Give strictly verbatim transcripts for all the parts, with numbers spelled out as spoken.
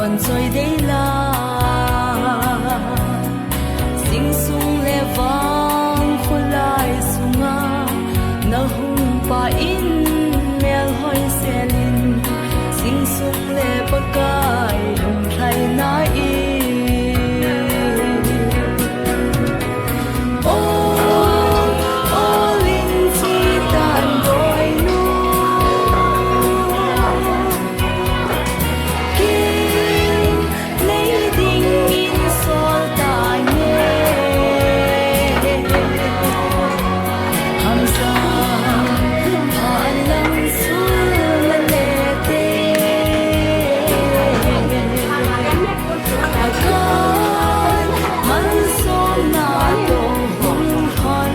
Choi dei la, sing sung le vang khulai sunga, na hung pa in mel hoi selin, sing sung le Pakai lungthaina i. O, o, ling chi tan boinu. King nei dingin sol tange. Hamsa phalang sul na le te. Akan malsomna toh hung thon.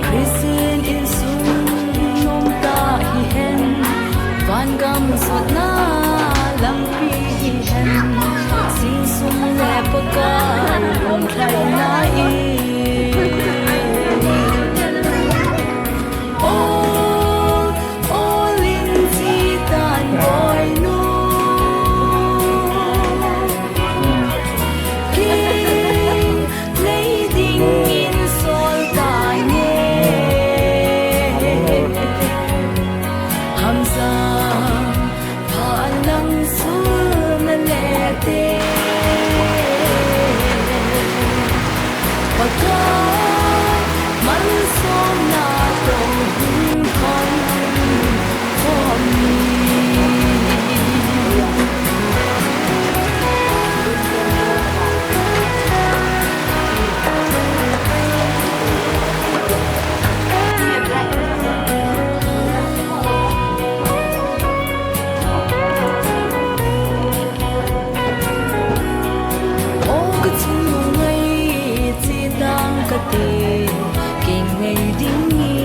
Christian insung nomtah hihen, vangam sotna lampi hihen, sing sung le Pakai lungthaina i. O, o, ling chi tan boinu. King nei dingin sol tange. Hamsa phalang sul na le te. Pakai malsomna toh hung thon khom ni. O ka chungnung ngai, chi dang ka ti, king nei ding i.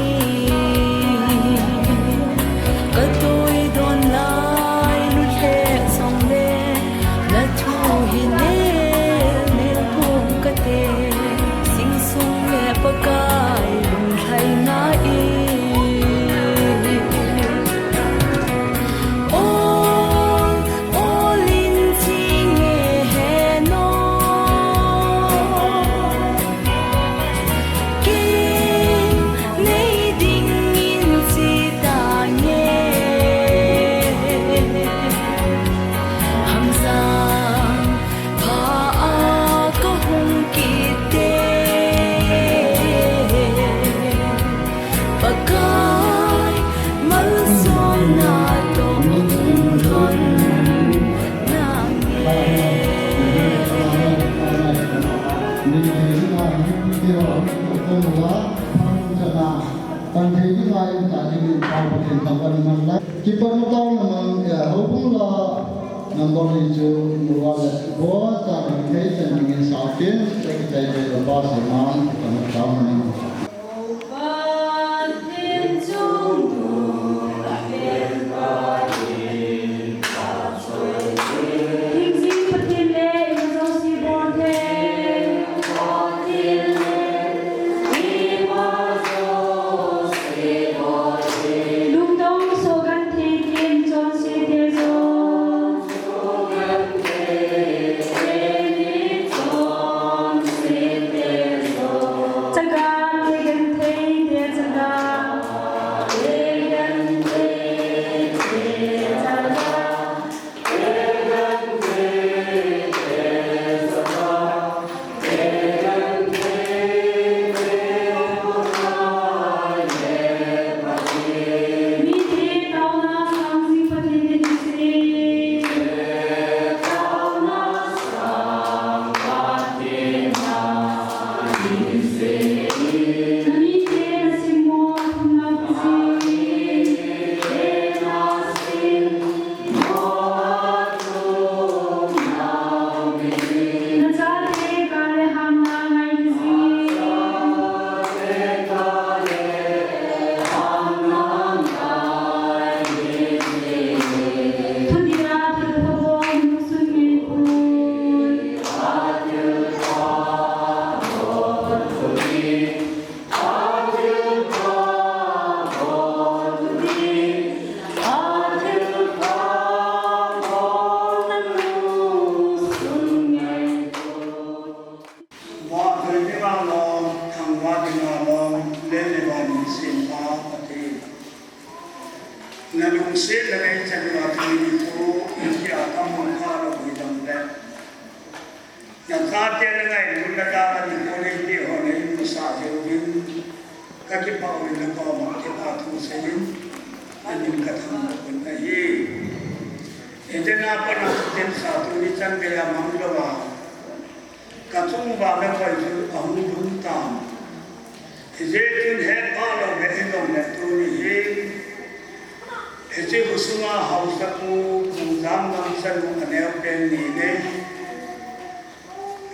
Ka tui don lai, lut le song le, na thu hi nel nel pum ka te, sing sung le Pakai lungthaina i. O, o, ling chi nge he no. King nei dingin chi tange. Hamsa pha a ka hung kit te. Pakai malsomna toh hung thon nange. Kipan tao na mang, eh, houbung la number ni chu nuwa le bo ta kan thei chen dingin sa kin, le kitai te lo ba sa mang, kipan tao na mang. Vahthoi dinga lom, thangvah dinga lom, lel le van sempa Pathen. Na lungsetna neichan uva tuni nikho, hitia kamu khalou hijongle, na chate na ngailutna tah a nikho neite ho neimusah jeh uvin, kakipah uvin, nakoma kipa thu seiyin, amin kathangvah uvin ahi. Hijeh a pat na thutepsa tuni chan geiya manglouva, kachung uva nakoi chu ahung lhung tan. Hijeh chun hetpha lou beh hijongle tuni hin, hiche khosunga haosapu, Pu Jamngamchanu aneopen ni nei,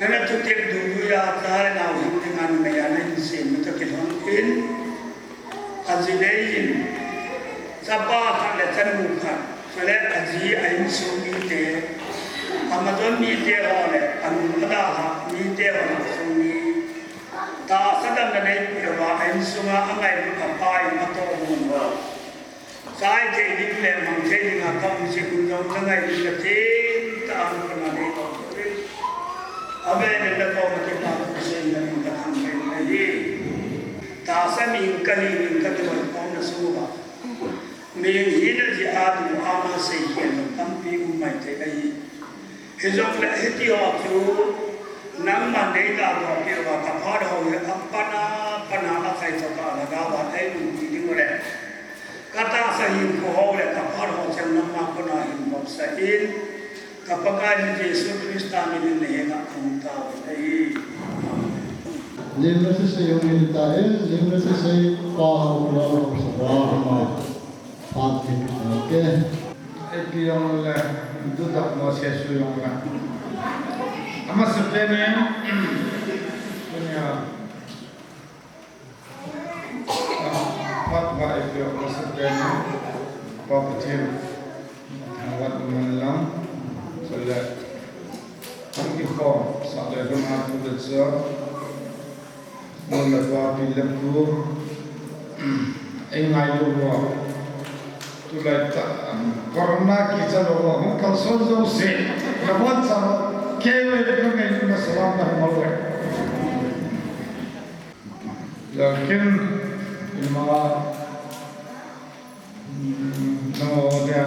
nana thutep duidui a, cha le nao hing dinga numeiya nahin sem natoh kilhon in, aji deiyin, chapa khat le chanu khat, chule aji a insung mite, amajon mite ho le, anu adalhah mite ho le, insung mi, tahsa damna neipeh uva, a insunga angailut apa in atohmun ho, chai thei ding le mang thei dinga kaum jeh un jong nangailutna thengtah a nakoma neipeh uvin, avel in nakoma kipa thu seiyin amin kathangvah uvin ahi. Tahsa mihing kahi, mihing kakiloikhomna sung uva, mihing hina jeh a dua ama seikhel lou tampi um maithei ahi. Hijongle hitiho chu nangman neidalhah peh uva, kaphat ho hi apan a, pan a, achaitoh a lhagao a eiumpi ding ule, katahsa hinkho ho le kaphat ho cheng nangma kona hin vopsah in, ka Pakaiyu Jesu Christa minin nahenga kahung taovin ahi. Lim le sesei hung hin tan, lim le sesei pa ho kula ho sa ba hung mai. Phat hi, okay. Ipi jongle, duda mo se su jongle, amasapen in, tunia, ah, phat ba ipi amasapen in, Pa Pathen thangvah man lang, chule, hung kikhom sah le hung a tu le chu, nu le pa, pi le pu, eingailu uva, tulai tah, um, corona kicha louva hung kalson jouse, nabonchauva, kei le kangailutna salam nahung uve. Lakin, ima, um, nangho dinga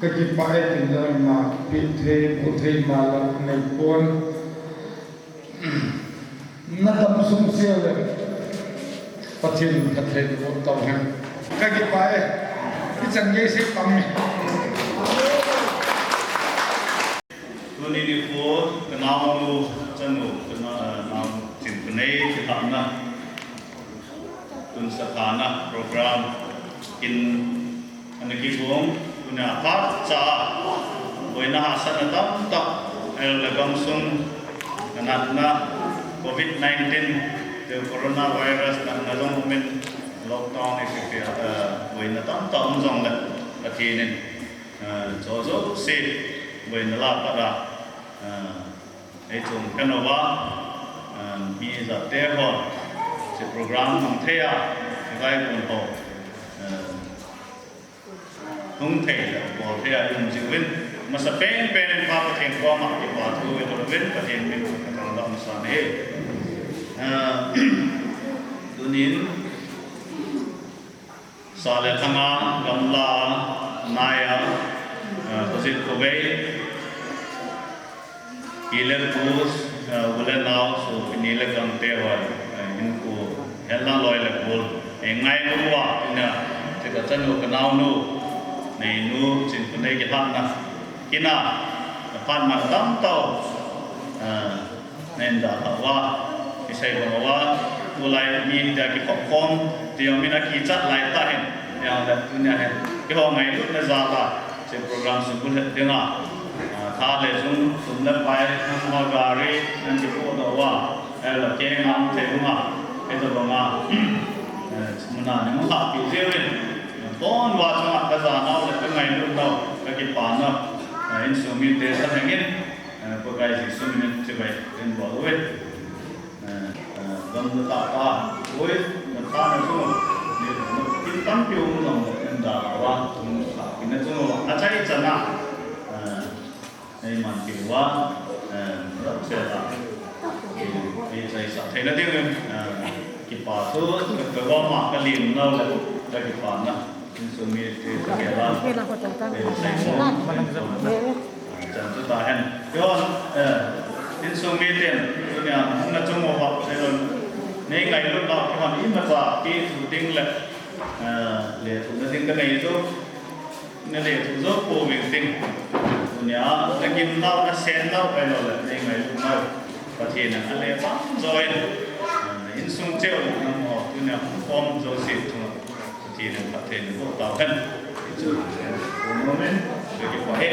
kakipah e tin lang, ima peh thei, boh thei ima la neipon. Nadam sung sel le, Pathen in phatthei boh tauhen. Kakipah e, ichan gei sei tam e. Tuni nikho kanaonu chanu, kana, eh, nao Chinpunei kilhahna, tunsa thana program kin ana kigong, tunia phatcha a boina hahsatna tamtah, ahilou le gamsung natna, covid nineteen, coronavirus natna jong umin, lockdown, eh, boina tamtah um jongle, Pathen in, eh, chujouse boina lah a pat a, eh, eichung khen uva, eh, mi jat te ho, hiche program mang thei a, hiche program ho, eh, hung thei le bol thei a i um jing uvin, masapen pen in Pa Pathen koma kipa thu i bol uvin, Pathen min thangvah masa e. Eh, tunin, sa le lhanga, gamla, nai a, eh, khojin khovei, pi le pu, eh, u le nao, sopi ni le gangte ho, eh, hinkho, henlang loi le gol, eh, ngailu uva, tunia, hiche kachanu kanaonu, neinu Chinpunei kilhahna, kin a, aphat man tamtah, eh, Nei dalhah uva, kisei bang uva, tulai mi tia kikhop khom, ti jong min akichat lai tah in, ahile tunia hin, keiho ngailutna jal a, hiche program sukul het dinga, ah, tha le jung, sum le pai, nangho gari, nang kipohdoh uva, ahile kei ngam thei uva, hitabanga, eh, muna nei hung lhahpeh jiuvin, abon uva chunga kajanau le kangailutnau, kakipanau, eh, insung mite thalheng in, eh, Pakai Jesu min in chibai in bol uve. Eh, eh, gamla tah pa, oi, na tha na chu, ni, na kin tampi um jong le, in da uva, um, tha, kin na chu, achai chana, eh, eiman kit uva, eh, rap se ta, eh, eh, chaisah theina dingin, eh, kipa thu, ka, ka gom a ka lim nau le, ka kipana. Insung mite, ka gel a. Chan chu tahen. Keiho, eh, insung miten, tunia, hung na chung uva, eh, nei ngailut nau, keiho, imacha, kithu ding le, eh, lethuhna ding ka nei chu. Na lethuh jou pouving ting. Tunia, na gimnau, na sennau, ahilou le, nei ngailut nau. Pathen in ale tamjo in. Na insung cheh u nangho, tunia hung khom jouse chunga Pathen in phatthei naboh tauhen. Chu, amen. Kipah e.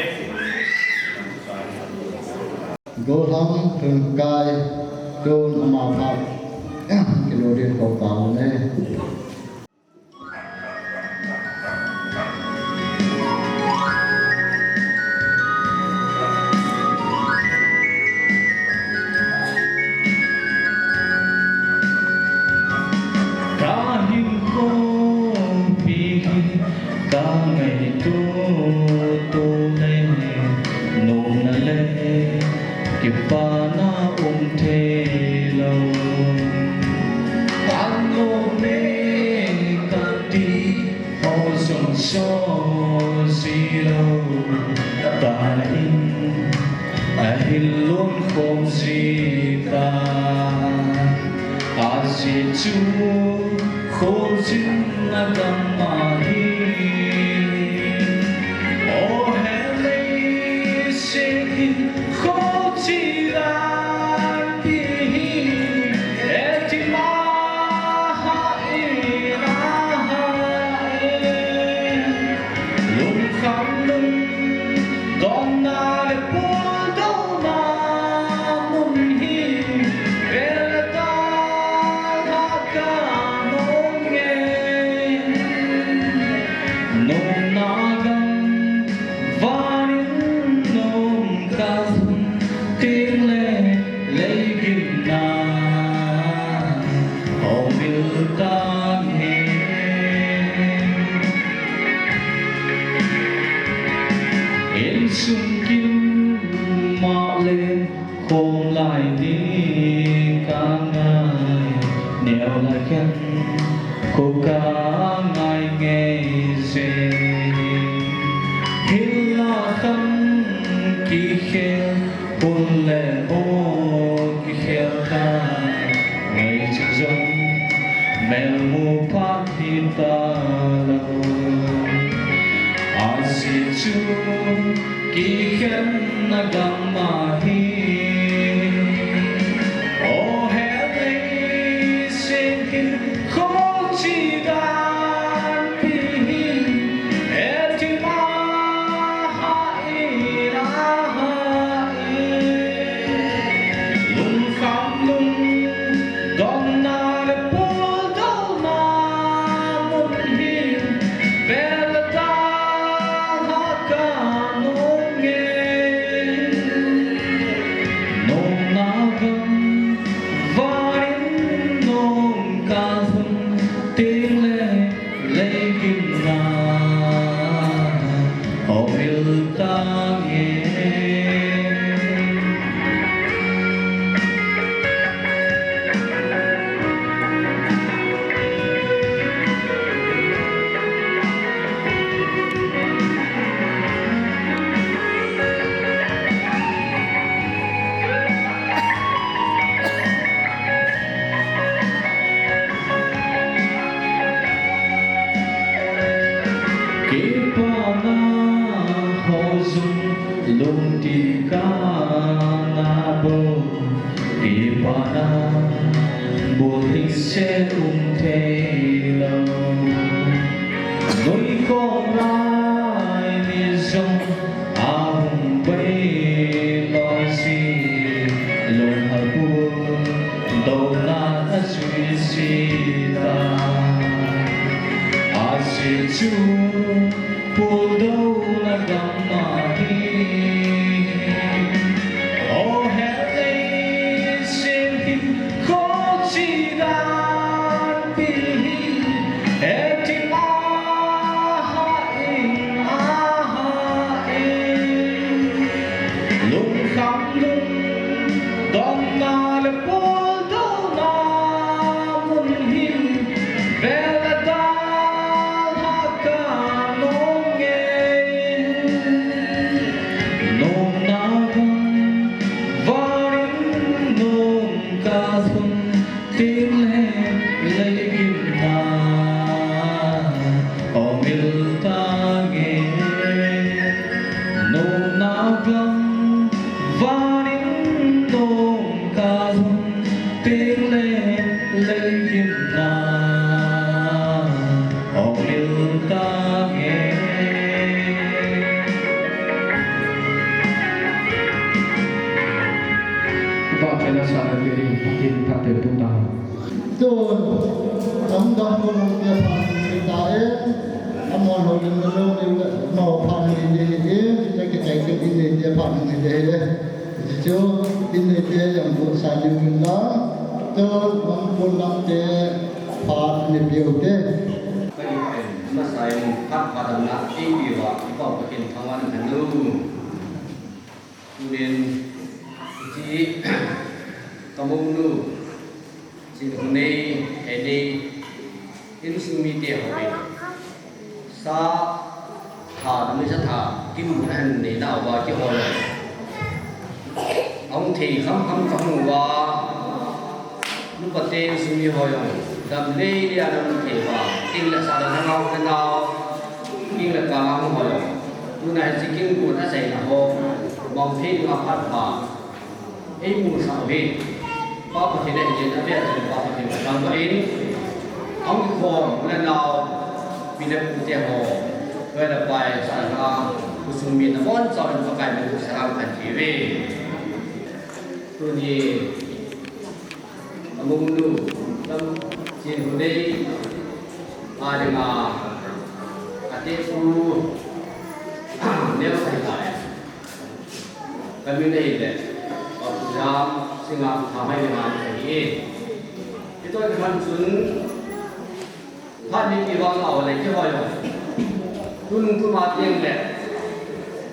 Gollhang Hlunkai, tun ama phat kilou ding kou tauve. Ka hinkho pi hi ka ngaito to le, nomna le kipana um thei lou. Ka nom e kati ho jong soh ji lou. Tua in ahil lom khom ji ta. Ajeh chu kholjin na gam ahi. O he leiset hin kholjin dan pi hi, etima ha i na ha e. Lungkham lungdonna le puldouna mun hi, vel le tal ha ka nom nge. Nomna gam vanin nom ka lhun teng le, leigimna hung vil tange. Insung kim ma le khom lai ding ka ngai, neo lai khen kho ka ngai ngei je. Hil la kham kikhel, hun le mo kikhel ta, ngaicha jong melmu phat hi ta lou. Ajeh chu kikhenna gam ahi. O he leiset hin kholjin dan pi hi, etima ha i na ha e. Lungkham lungdonna le puldouna mun hin, vel le tal ha ka nom nge. Nomna gam vanin nom ka lhun teng le, leigimna hung vil tange. Kipana ho jong lungthim kana bou, ki Bol ding se um thei lo. Noi kom lai ni jong a hung bei loi si. Lung hal pul do na a sui si ta. A si chu Puldouna gam'a hi, o helei sin hi, kho chi dan pil hi, e ti ma ha in a ha in. Lungkham lungdomna le puldouna mun hin, vel a dal ha ka nom nge. Nomna gam vanin nom ka lhun, tin le lei gimna ong mil ta nge. Nomna gam vanin nom ka lhun, tin le lei gimna ong mil ta nge. Kipa tena sa na pe ding, Pathen phatthei boh tang. Tun, a hung dam ho te phat ni ta e, amahon houlim na lou ding le, amaho phat ni ding hi, kita kichai kit in neite phat ni ding hi le. Hichu, in neite jong bohsa ding uvin lang, tun, Mangpum lang te phat ni piu te. Ka in pen, masa in, phat phat damna, ei piu va, i pau ka kin thangwan kan lu. Tunin, hiche, ka monu, Chinhunei, Heinei, insung mite ho in. Sa tha, numei sa tha, kin mun ahin nei nauva kihol. Ahung thei kham kham ka hung uva. Nupa te insung mi ho jong. Dam lei lei a dam thei uva. Kin le sa dam nau ka nau. Kin le ka nau ho jong. Tuna hiche kin mun a sei na ho. Mong thei nga phat pha. Ei musah u hi, Pa Pathen in ajin a pia chun Pa Pathen thangvah in, ahung kikhom u le nau, pi le pu te ho, loi le pai, sa le nao, khosung mi nabonchauvin Pakai min thangvah in kan ti uve. Tuni, a monu, lam, Chinhunei, a dinga, a te pu, neo sai lai. Ka min ahile, Pu Jam Singh a, Thamhai Lam a kahi e. Hitoh kiman chun, phat ni pi vang a le kihoi o. Tun tuma teng le,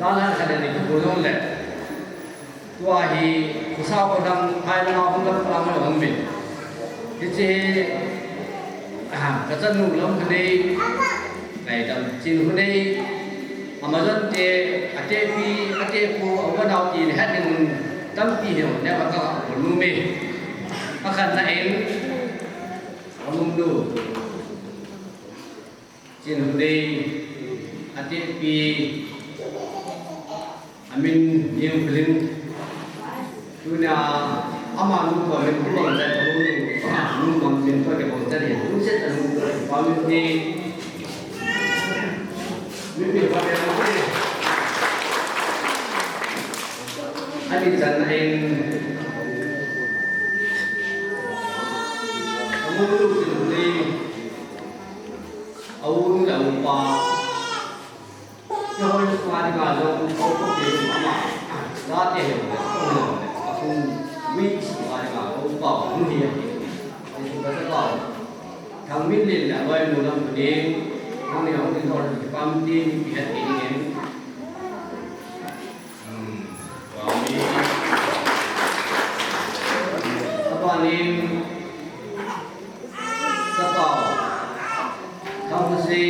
dan han khat le ni kibol jong le. Tua hi, khosa ko dang, phai lang a hung lam palang le hung min. Hiche hi, Ah, ka chanu Lamhunei, ngaidam Chinhunei, Amazon te, a tepi, a tepu, a u a nao ti le het ding tampi hi, ne va ka ka pu nu me. A khatna in, a monu, Chinhunei, a tepi, Amin Niang Pling. Tuna ama nu ko min ko bang chan ko nu, nu bang min ko ke bang chan hin. Nu set anu ko pa min ni. Min ni pa ke. Ani chan na in. Amu nu sin ni. Au nu la u pa. Kihoi sunga dinga jong, koi ko ke ama, jate he, a kum week sunga dinga, ko pa, nu hi a, ni su ka sa ka, Thangminlen le, loi nu Lamhunei, nang ni hong tin hoi, pam tin, pi het tin ngen. Hmm, wa mi. Apa nin, sa pa, Thanghusi,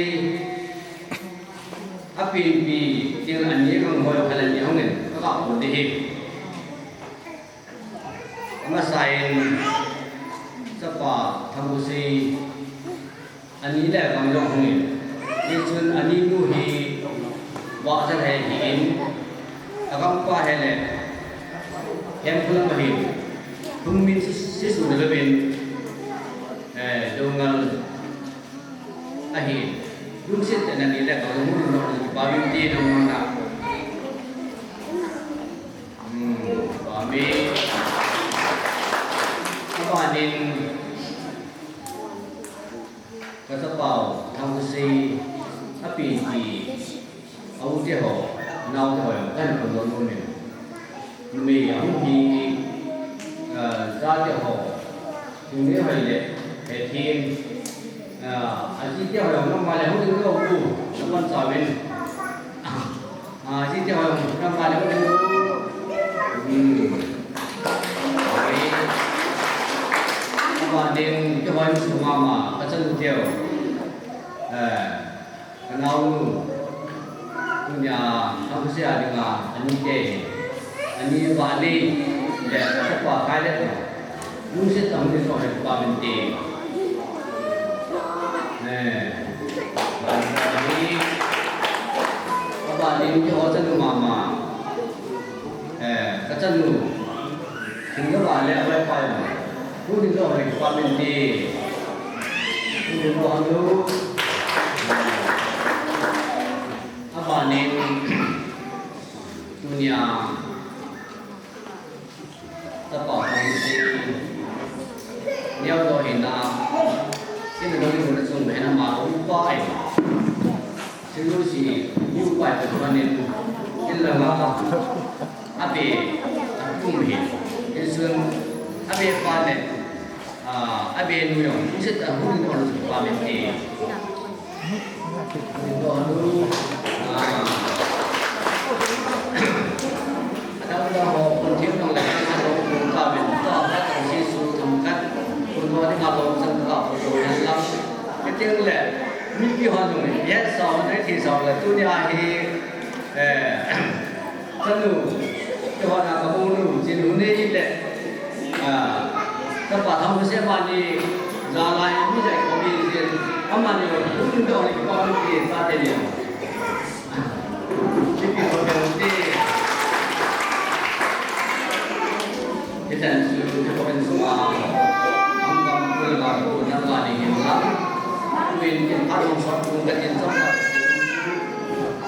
Apinpi, til ani kang hoi khalan ni hongin, ka ka pu te hi. Amasan, chapa, Thanghusi, ani le kang jong hongin. Ni chun ani nu hi, wa sa le hi in, a kang pa he le, hem khulam hi, hung min Jesu ni lobin, eh, dongal ahi. Lungset tah in nani le kahung hung ding jong kipa min ti dongal na. Hmm, pa mi. Abanin, kachapau, Thangkhosei, api ti, a u te ho, nao te ho, kan ko lo lo min. Numei ahung hi, ah, chate ho, thing neh hoi le, hethem, ah, aji te ho jong nangma le hung ding lou u, naman chauvin. Ah, aji te ho jong nangma le hung ding lou u. Hmm. Abanin, keiho insung mama, kachanu teu. Eh, Ka naonu, tunia, Thangkhosei a dinga, ani te, ani vale, le, kapa kai le, lungset tah in hung ding jong kipa min ti. Eh, ani, abanin keiho chanu mama, eh, kachanu, Thing neh vale, avai pai. Hung ding jong kipa min ti. Hung ding jong hung ding. Abanin, tunia, tapa Thangkhosei, neo to hina, ina dong ni na chung hina ma, upa ai. Thil lousi, mi upa ai, tumanin, ila ma, Abe, atum hi, insun, abe pa le, ah, abe nu jong, insun, ah, hung hung pa min ti. Hung hung, ah, adang dang ho, kun thim nong le, kun thim nong ka min, ka, ka, ka, Jesu, thum kat, kun ho, ni ka, lo, san, ka, kun ho, yan lang. Ka ting le, mi ki ho, nung, yes, so, ne, ki, so, le, tunia hi, eh, Chanu, keiho na kamounu, Chinhunei le, ah, kapa Thangkhosei amani, jalai mi jai komi jin, amani, um, do ni pa mi ki sa te ni. Ki ki ko te. Hitan chu, ko ben suma, am kam kul la, ko na la ni hin la. Kuin kin pa dong sot kun ka tin sot la.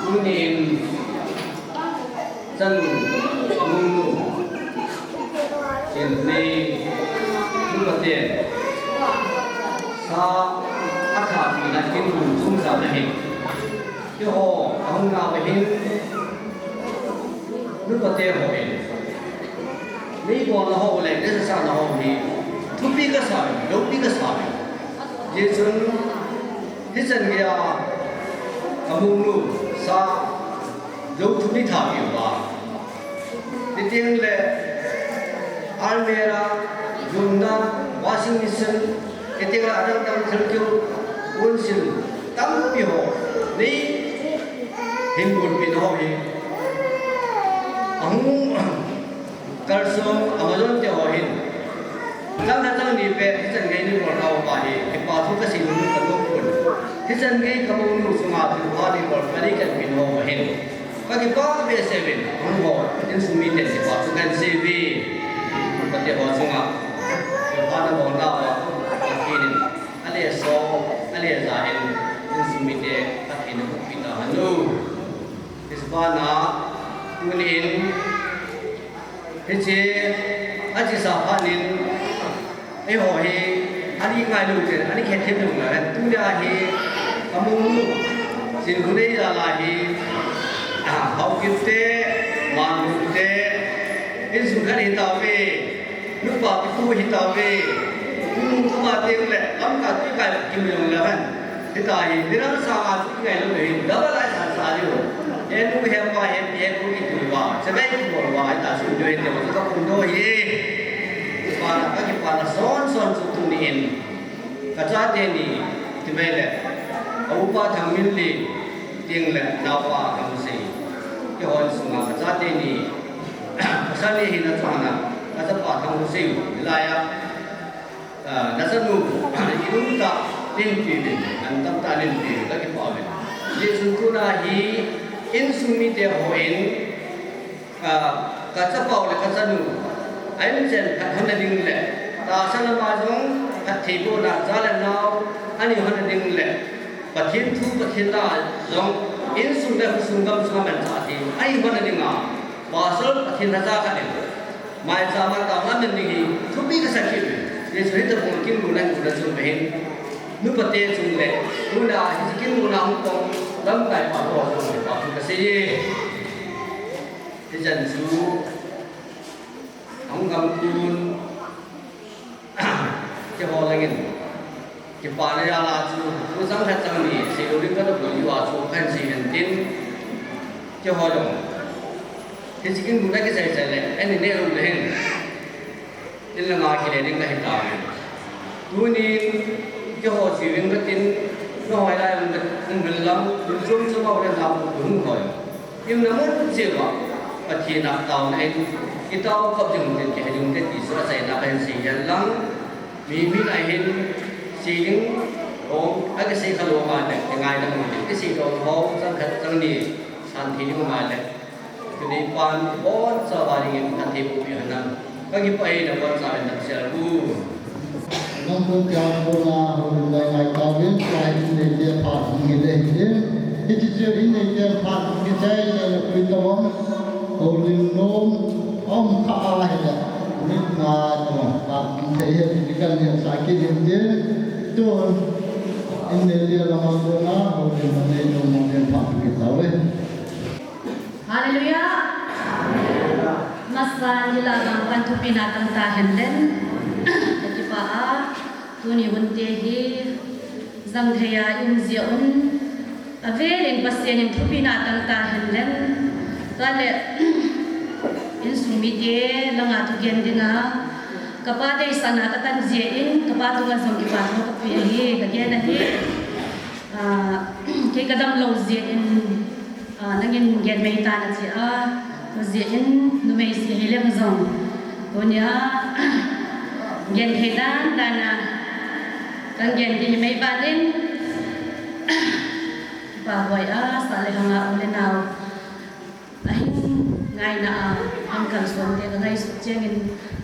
Kunin, Chanu, amounu, Chinhunei, nupa ten, sa, athat pi na kin lung sung sa na hin. Keiho, ahung na pa hin, nupa te ho hin. Nei bolna ho le, nei sasana ho hi, thupi kasa, loupi kasa. Hijeh chun, hichan geiya, amounu, sa, Jou thum ni tha piu va. Hiti le almirah, jumna, washing machine, hiti le adang dang thil kiu, kunsil, tampi ho. Nei hin bulpi na ho hi. Ahung Kalsong Amazon te ho hin. Chang na chang ni pe, hichan gei ni bol kau pa hi, kipa thu kasei nu ka lung pun. Hichan gei kamounu sunga thilpha ni bol kani kan pin ho hin. Kakipa behseh uvin, hung ho, insung miten kipa thu kasei uve. Kate ho sunga. Thilpha nabol nauva, Pathen in. Ale so, ale ja in, insung mite, Pathen in ukpi tahen. Hisbana, tunin, Hiche, achesa phat in, eiho hi, ani ngailou te, ani khet khet lou le, tunia hi, amounu, Chinhunei jal a hi, ah, Haokip te, Mangun te, insung khat hi tauve, nupa pipu hi tauve, kum kuma te le, lamka tui kai kim jong le han. Hita hi, midang sanga chu kingailou hi, double a sa sa diu. He nu he pa he pi he pu kitu va, chabai kibol va, hita chu diu hite va, ka phun doh hi. Kipana, kakipana son son chu tunin. Kachate ni, ti ve le. Ka upa Thangminli, ting le, naopa Thangsei. Kihon sunga kachate ni. Pasal ni hina chana, kachapa Thangsei, laiya. Ah, nachanu, inung tah, len piuvin, an tamtah len piuvin, kakipah uvin. Hijeh chun tuna hi, insung mite hon, ah, kachapau le kachanu, a inchen phat hon nading le, Tahsa lama jong phattheibohna cha le nao ahin hon ding le Pathen thu Pathen la jong insung le khosung gamsung a manchah thei ahin hon dinga Pastor Pathen lhacha khat in maicham a taona aman ding hi thupi kasa kit in, Jesu hitabang kin guna guna chung hin nupa te chung le tuna hi kin guna hung kong lamkai pa ho chung pa thu kasei e. Hichan chu hung gam tun Keiho lengin kipana jal a chu, thu chang khat chang ni seilou ding kana bol u a chu kahin sei hen tin, keiho jong hiche kin guna kisei sei le, ani ne lou le hin, in langa kile ding kahi tauvin. Tunin keiho chi ving katin, keiho lai um kat um hin lang, chum chum a u le na pu hung hoi. Himna mun cheh uva Pathen a taona in, i tao kap ding te, kihei ding te ti chu achaina kahin sei hen lang. Mi, mi nai hin sei ding, ong, akisei kha lou ma le, kingaidam u te, kisei lou ho, chang khat chang ni, san thei ding ma le. Tuni pan, bon, cha va ding in, athei pu pi han lang. Ka kipah e, nabonchauvin nasel u. Nangho tia kona houlim lai ngai tauvin, lai in neite phat hung hile hile. Hiti chu in neite phat hung hile hile, pui tawm. Houlim nom, um kha a hile. Mit ngai tawm, phat hung thei hile, kan hile sa kit hile. Tun, in neite lama kona houlim nei nom, nom phat hung hile tauve. Hallelujah. Masan hila bang pan thupina tang tahen len. Kakipah a, tuni hunte hi jangthei a i um jeh un, avel in Pathen in thupina tang tahen len. Tua le, insung mite langa thugen dinga, kapa deisahna katan jeh in, kapa tunga jong kipathu kapeh ahi, kagen ahi. Ah, kei kadam lou jeh in, ah, nangin gen mai tan ati a, tua jeh in numei se hileng jong, tunia, gen thei dan dan a, kan gen ding hi mai ban in, kipah hoi a, sah le hang a, u le nao ahin ngaina a, ahin kalson te kangaisut chengin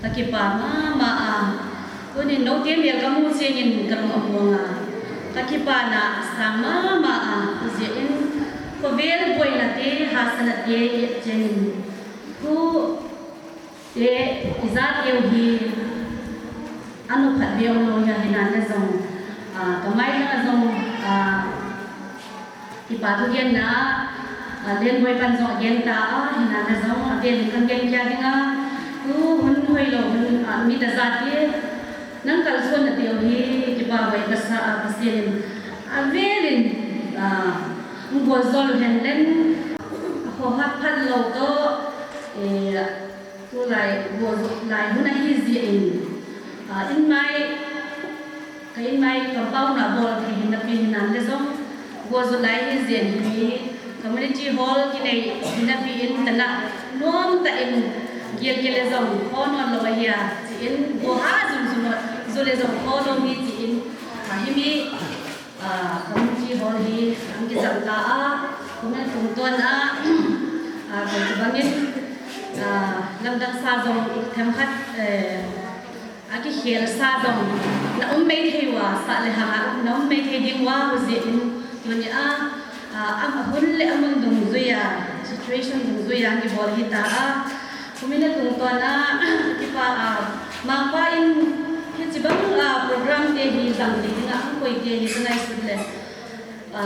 kakipah mama a. Tunin noute mel kamu chengin kalung amuang a, kakipana asang mama a. Tua jeh in, khovel boina te, hahsatna te i et chengin, thu te, ijat teu hi, anophat be umlou hia hinan le jong, ah, kamai langa jong, ah, Kipa thugenna, ah, Lenboi pan jong agen ta a, hinan le jong avel in kan gen kia dinga, tu hun hoilou hun, ah, mi tajat in, nang kalson na teu hi, kipa hoi kasa a, Pathen in, avel in, ah, hung bol jol hen len, ho hat phat lou toh, eh, Tulai, bol jol lai hun ahi jeh in, ah, in mai, ka in mai compound a bol thei hin napi hinan le jong, bol jol lai hi jeh in hi, community hall kinei hin napi in tana, nom tah in gel gel le jong, ho non lou ahi a, chi in, bol ha jum jum, jol le jong, ho lou mi chi in, ah, hi mi, Ah, community hall hi, ang kichang ta a, kumin tungton a, ah, koi kibangin, ah, lamdang sa jong, themkhat, eh, akikhel sa jong, na um mai thei uva, sah le hang a, na um mai thei ding uva, hu jeh in, tuni a, ah, am, hun le amun dungjui a, situation dungjui a, kibol hi ta a, Kumin a tungton a, kipa a, Mangpa in, hiche bang a, program te hi jang thei dinga, hung koi te hi ka ngaisut le. A,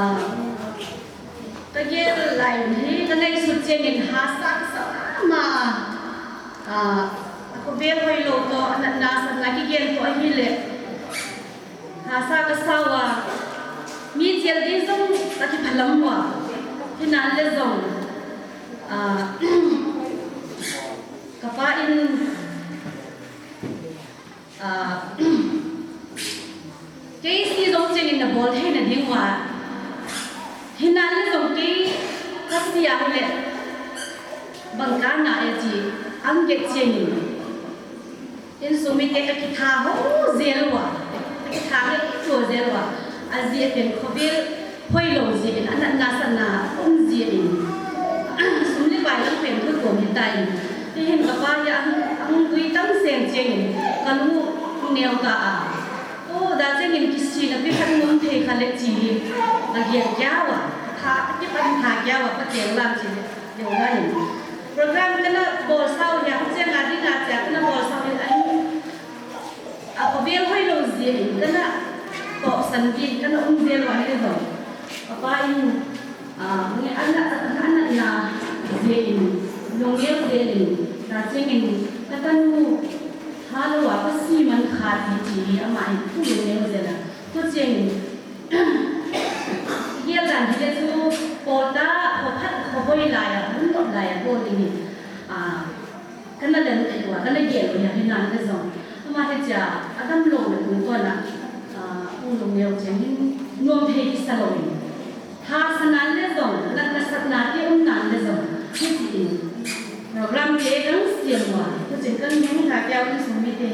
ka gel lai hi, ka ngaisut chengin hahsa kasa mama a, a, khovel hoilou toh, a natna satna kigel toh ahile. Hahsa kasa uva, mi chel ding jong ka kiphalam uva, hinan le jong, ah, kapa in, ah, kei si jong chengin na bol theina ding uva, hinan le jong kei ka si a hile, bang kana e ti, ang get chengin. Insung mite ka kitha ho jel uva, ka kitha ho jel uva, ajeh pen khovel hoilou jeh in, a natna satna um jeh in, sum le pai lang pen thu kom hitan, hihin kapa hi ahung, ahung gui tam seng chengin, ka lu, Neo ka a. O, da cheng in kisina pi khat nom thei kha le chi hi. Ka gel kya wa. Tha, ki pan tha kya wa, ka tel lam chi le. Yo la ni. Program kana bol sao ya, cheng a ding a cha kana bol sao ya. A, o bel hoi lo zi in kana top san ki kana um zel wa ni do. Apa in A, nge ana, ana na zel in, lungneo zel in, na cheng in, ka tanu, halo a, ka si man kha ti chi, ama in, tu lungneo zel a. Tu cheng in, gel dan hi le chu, pol ta, ho phat, ho hoi lai a, hun top lai a, pol ding in. A, Kana lem thei ua, kana gel ua, hi nan le jong. Ama hi cha, adam lo le kum to na, a, u lungneo cheng hin, nuam thei kisa lo in. Tha sa nan le jong, natna satna te um nan le jong. Hi ti in. Program te kang siam ua, tu cheng kang hin ka pia un sung mi te,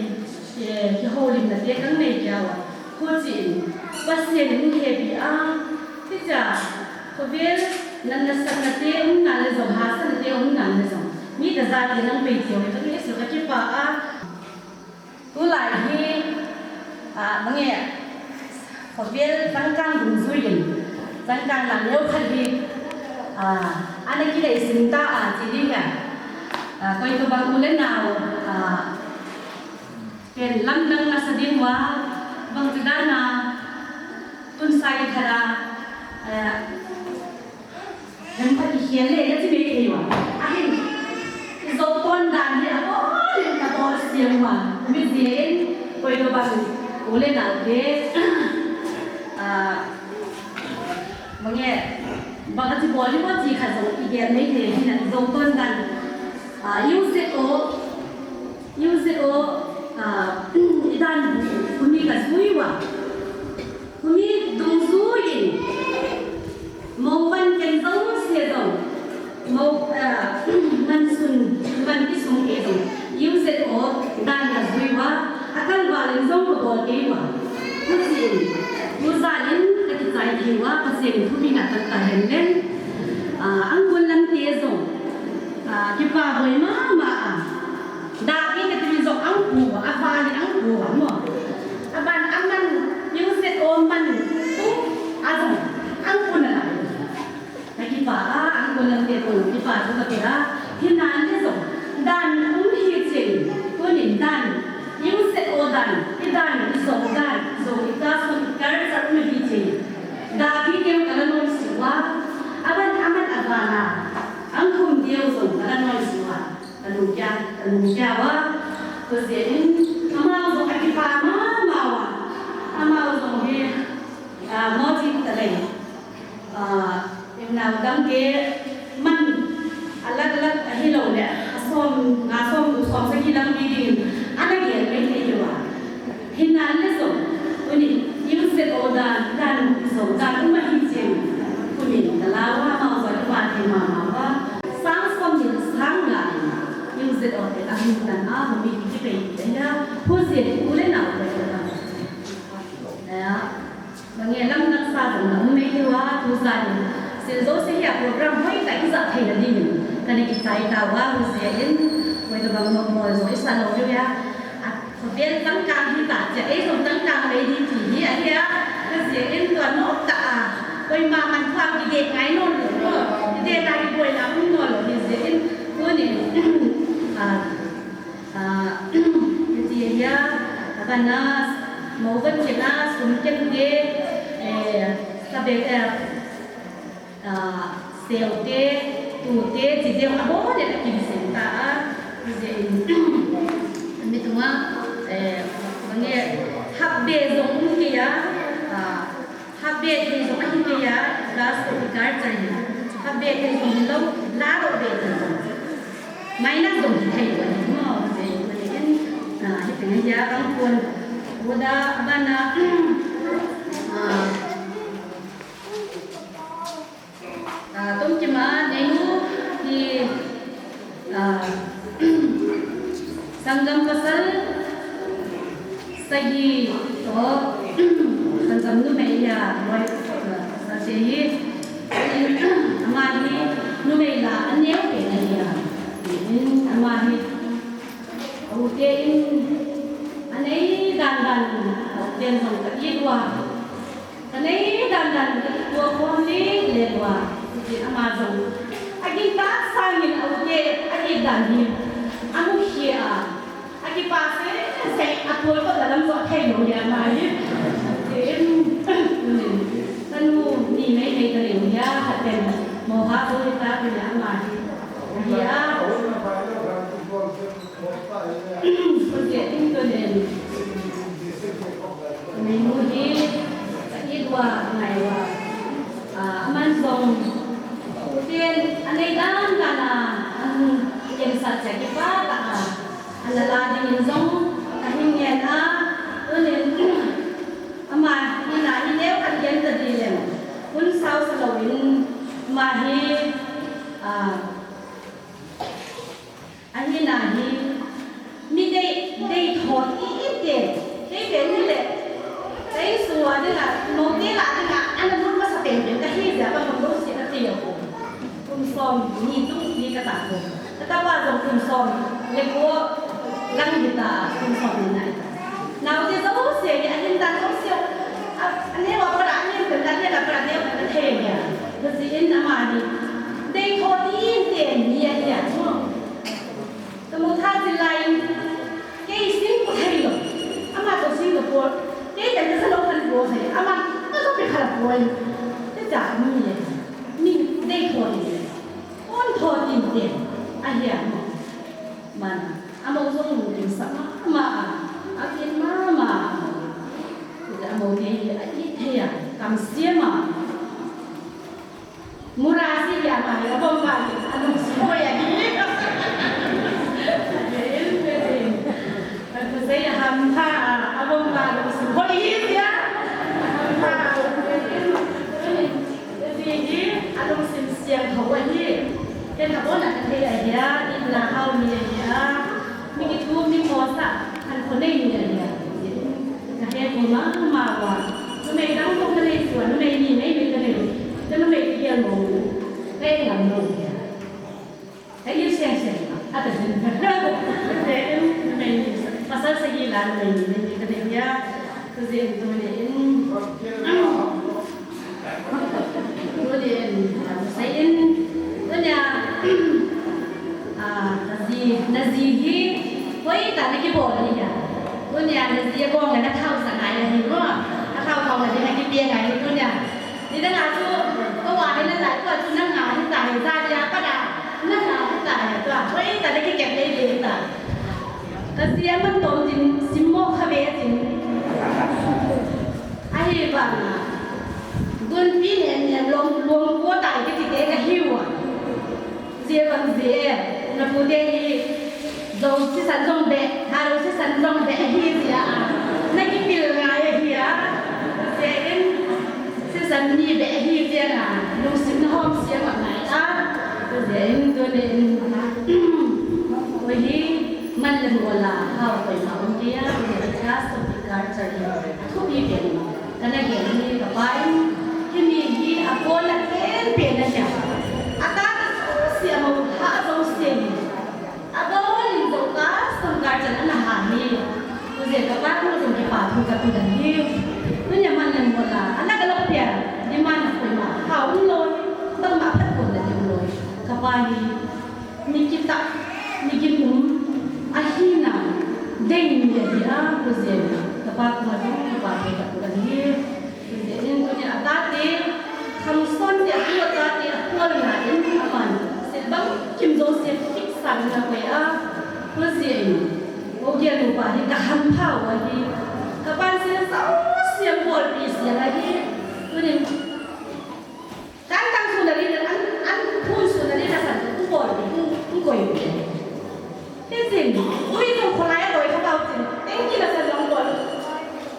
e, ki ho lim na te kang nei kia ua. Hu chi in, Pasian in hepi a, ti cha, khovel, natna satna te um nan le jong, hahsatna te um nan le jong. Mi ka jat le nang pei tio, ka nge su ka kipa a. Tulai hi, a, mange, khovel changkang dungjui in, changkang na leo khat hi, a, ana kilei sin ta a, chi ding a. A, koi to bang u le nau, a, Ken lamdang nasa ding ua, bang ti dan a, tun sa i khat a, eh, hem khat i hial le, na ti mai thei ua. Ahin, i zo ton dan hi a bol in ka bol siam ua. Mi jin, koi lo bang, u le nau te, ah, mange, bang a ti bol i ua ti khat zo i hial mai thei, hi na i zo ton dan. Ah, U Z O, U Z O, ah, i dan bu, kumi ka jui ua. Kumi dungjui in. Mo van ken jong sia jong. Mo, ah, man sun, man ki sung ke jong. U Z O, dan ka jui ua. A kal val in jong ka bol ke ua. Kusi in. Kusa in ka kichai ke ua. Ka seng kumi na ka ka hen len. Ah, ang kun lam te jong. Ah, kipa hoi mama a. Dapi kati min jong ang pu a, a vali ang pu a mo. A ban a man, U Z O man tu a jong ang pu na la. Ka kipa a, ang pu na te pu kipa tu ka kira. Hinan te jong dan um hi ching, tunin dan. U Z O dan, i dan, i zo dan, zo i ka so i kar sa um hi ching. Dapi te ka la non si wa. A ban a man a vana. Ang kum diu jong ka la non si wa. Ka lungkia, ka lungkia ua, kuzia in, amau jong a kipa mama ua, amau jong hi, ah, mo chi ta lei, ah, in nau dang ke man, a lat lat a hi lo le, a som, nga som, du som sa ki dang bi ding, ana gel mai thei ua. Hinan le jong, tuni, U Z O dan, dan jong, dan um ahi cheng, tuni, ka la ua, amau jong a kipa thei mama ua, sang som ni sang nga, U Z O te a hin tan a, humi ki pei te ya, hu je u le na u le na. Ya, bang e lam nak sa jong na um mai te ua, tu sa ni, sil jo se hi a program hoi ta i ja thei na ding, ka ni ki sai ta ua, hu je in, hoi to bang mo mo jo i sa lo ya. Khovel changkang hi ta, chia ei jong changkang mai ding ti hi ahi a, ka jia in tua nom ta a, koima man thua kidei ngai nom lo, kidei na kiboi na um nom lo, hi jia in, tunin, a, a, ti ahi a, a ban a, mo ban chen a, sum ken te, eh, ka be, eh, Ah, seo te, tu te, chi deu a bol le a kin sem ta a, chi deu in, mi tunga, eh, bang e, hap be jong um kei a, ah, hap be thei jong ahi kei a, class ko i kar chai, hap be thei jong lo, la ro be thei jong. Minus jong hi thei jong, mo, chi deu in, ah, hi teng hi a, bang kon, uda, bana, ah, Ah, tomkima, neinu hi, ah, sanggam pasal sagi toh, sanggam numei a, loi, ah, pasal te hi, ama hi numei la aneo pen ahi a, ama hi, Ute in, anei dan dan, ten jong ka it uva. Ka nei dan dan ka it uva khom lele uva. Hitin ama jong. Agin tah sangin a u te, a it dan hi. Amu khia a. Akipa sese, atol ko dalam so thei lo ya ma hi. Em, ka nu ni mei mei ka leo ya, ka ten mo ha ko ta ka ya ma hi. Ya. Ko je tin ko len. Mei mu hi, ka it uva ngai uva. Ah, aman jong. Ten, anei dan dan a, an ken sa cha kipa ta a. Ana la dingin jong, ka hin ngen a, tunin, ama, hina, hi neo kan gen ta di leng. Hun sao sa lo in, ama hi, a, ahina hi, mi dei, dei tho ti te, kei pen hi le, kei sua dinga, mo te la dinga, ana mun masa pen pen, ka hi zia, ka mun lo si ka ti lo. Kum som ni chung ni ka ta ko. Ka tapa jong kum som le ko lang hi ta, kum som ni nai. Nau te jouse ni a hin ta jouse. A, a neo a para, a neo kan ta, a neo a para, a neo kan ta thei ni a. Ka ji in ama ni. Dei tho tin te ni a ni a. Ka mu tha jin lai, kei sing ko thei lo. Ama to sing ko po. Kei kan ka sa lo kan po thei. Ama ka to pe kha po. Te ja mi ye. Mi dei tho ni. Kon tho tin te. A hi a mo. Mana. Ama jong mu tin sa ma ma a. A tin ma ma. Te ja mo te a i thei a. Kam sia ma. Murasi ya ma ya bom ba ni, a lungsim hoi a ni. Kusei a ham pha a, a bom ba lungsim hoi hi ya. Ham pha. Kusei hi a lungsim siang ho a hi. Ken a bon a ka thei a hi a, in la hao ni a hi a. Mi kitu mi mo sa, an ko nei ni a hi a. Ka he ko ma ma wa. Numei dang ko ka nei sua, numei ni nei nei ka nei. Ka numei ki hial mo. Ka ei ngam mo. Ka ei siang siang ma. A ta sin. Ka numei ni sa. Pasal sa ki la numei ni nei ka nei ya. Ka zin tu ni in. Tuni in, ah, tusei in, tuni a, ah, na ji, na ji hi, hoitah in na kibol ahi a. Tuni a, na ji a kong le na thau sa ngai ahi mo. Na thau thau na ji na kipe ngai ahi tuni a. Ni na nga chu, ko wa ni na lai ko chu na nga hi ta hi ja ji a pa na, na nga hi ta hi ta. Hoitah in na kikep le le ta. Ka ji a man tom jin, sim mo kha ve jin. Ahivanga, gunpi nen nen lom, lom ko tai kiti te ka hiu a. Jia bang jia, na pu te hi, jo sisan jong be, tharo sisan jong be hi jia a. Na kipil ngai ahi a. Jia in, sisan ni be hi jia na, lungsim na hom sia ma ngai a. Jia in, tuni in, oi hi, man le mo la, hao koi ma um kei a, oi hi, class to Karcha hi, thupi pen, kana gen hi ka pa in, himi hi a kona pen pen a sia. A ta ka jouse a mo ha jouse hi. A bon in jo ka sum ka chan ana ha hi. Tuje ka pa ko jong kipa thu ka tu dan hi. Tunia man le mo la, ana ka lok pia, di man a koi ma, ha um loi, bang ma phat ko na di um loi. Ka pa hi, Ni kitah, ni kium, ahina, dei ni ahi a, ko jeng a, ka pa kuma jong, ka pa ko ka ko ahi. Ko jeng in ko ni a tate, kham son te, a tu a tate, a kol na in, aman, se bang kim jong se fix san na ko a, ko jeng in, o kia nu pa hi, ka ham pha u ahi, ka pan se sa u se bol pi se ahi, ko ni, Kan tang suna ding, an, an phun suna ding na san, u bol, u, u koi. Hitin, tui jong kholai a koi kha tau tin, tengki na san jong bol.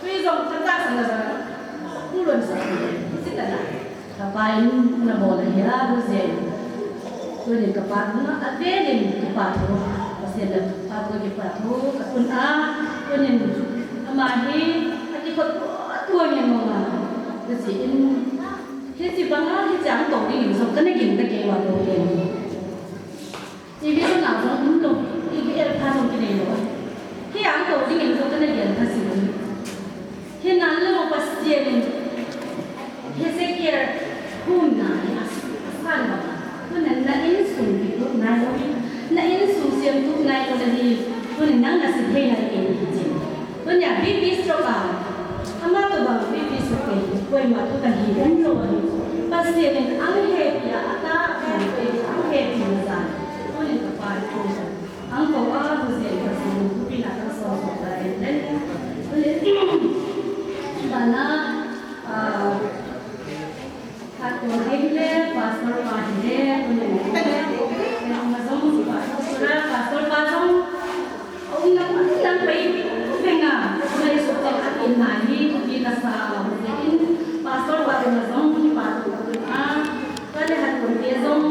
Tui jong kan tang san na san, u lon san, hitin na na. Ka pa in na bol ahi a, bu zen. Tui ni ka pa na, a ve ni ka pa thu, ka sen na pa ko ki pa thu, ka tun a, tui ni, ama hi, a ki khot, tua ni mo ma, ka si in, Hiche banga, hiche ang tou dingin jong kana gin ta kei uva bou pen. Ipi jong a jong um lou, ipi el pha jong kinei lou. Hi ang tou dingin jong kana gin ta si. Hezekiah hung na hi a, a san ba. Tuna na insung kituh nai lou hi. Na insung siam tuh nai lou hi. Tuna nang na si thei nai ke hi chin. Tuna B P stroke a. Ama to bang B P stroke ke. Koima thu kahi umlou hi. Pasian in ahepi a ata ahepi na san. Tuna ka pa ko. Ang ko a huzia ka sun. Pina ka so so ka en den. Tuna. Bana. Ah, Khat ko hile, pastor pa hile, tuni ko. Kei ma jong pastor sura, pastor pa jong. Aum na, aum na pai, penga. Ngai su ko akin na hi, ki ka sa, in pastor pa ma jong, ki pa tu tu a. Kale hat ko ke jong,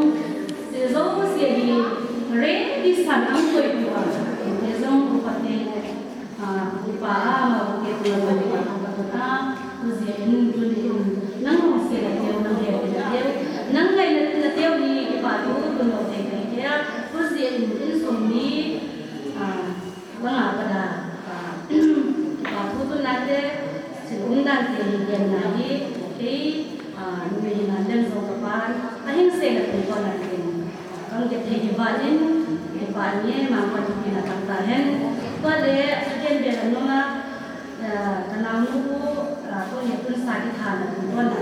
se jong se hi, re ki san ang koi tu a. Ke jong ko pa te. Ah, upa a, ama u ke tu la ma u pa tu ta, huzia in tuni in, nang hung se la teu, nang he la teu, nang ngai la, la teu ni, kipa thu, tu lo te ke ke a, huzia in, insung ni, ah, banga pada, ah, kipa thu tu na te, sin um dan te hi gen na hi, okay, ah, numei hi na den jong ka pan, a hing se la tu ko na te. Kan ke thei hi ba in, hi ba ni, mang pa tu pina kan ta hen. Ko le, a ken be la nunga, eh, ka nau nu, eh, ko ni kun sa ki tha na tu ko na.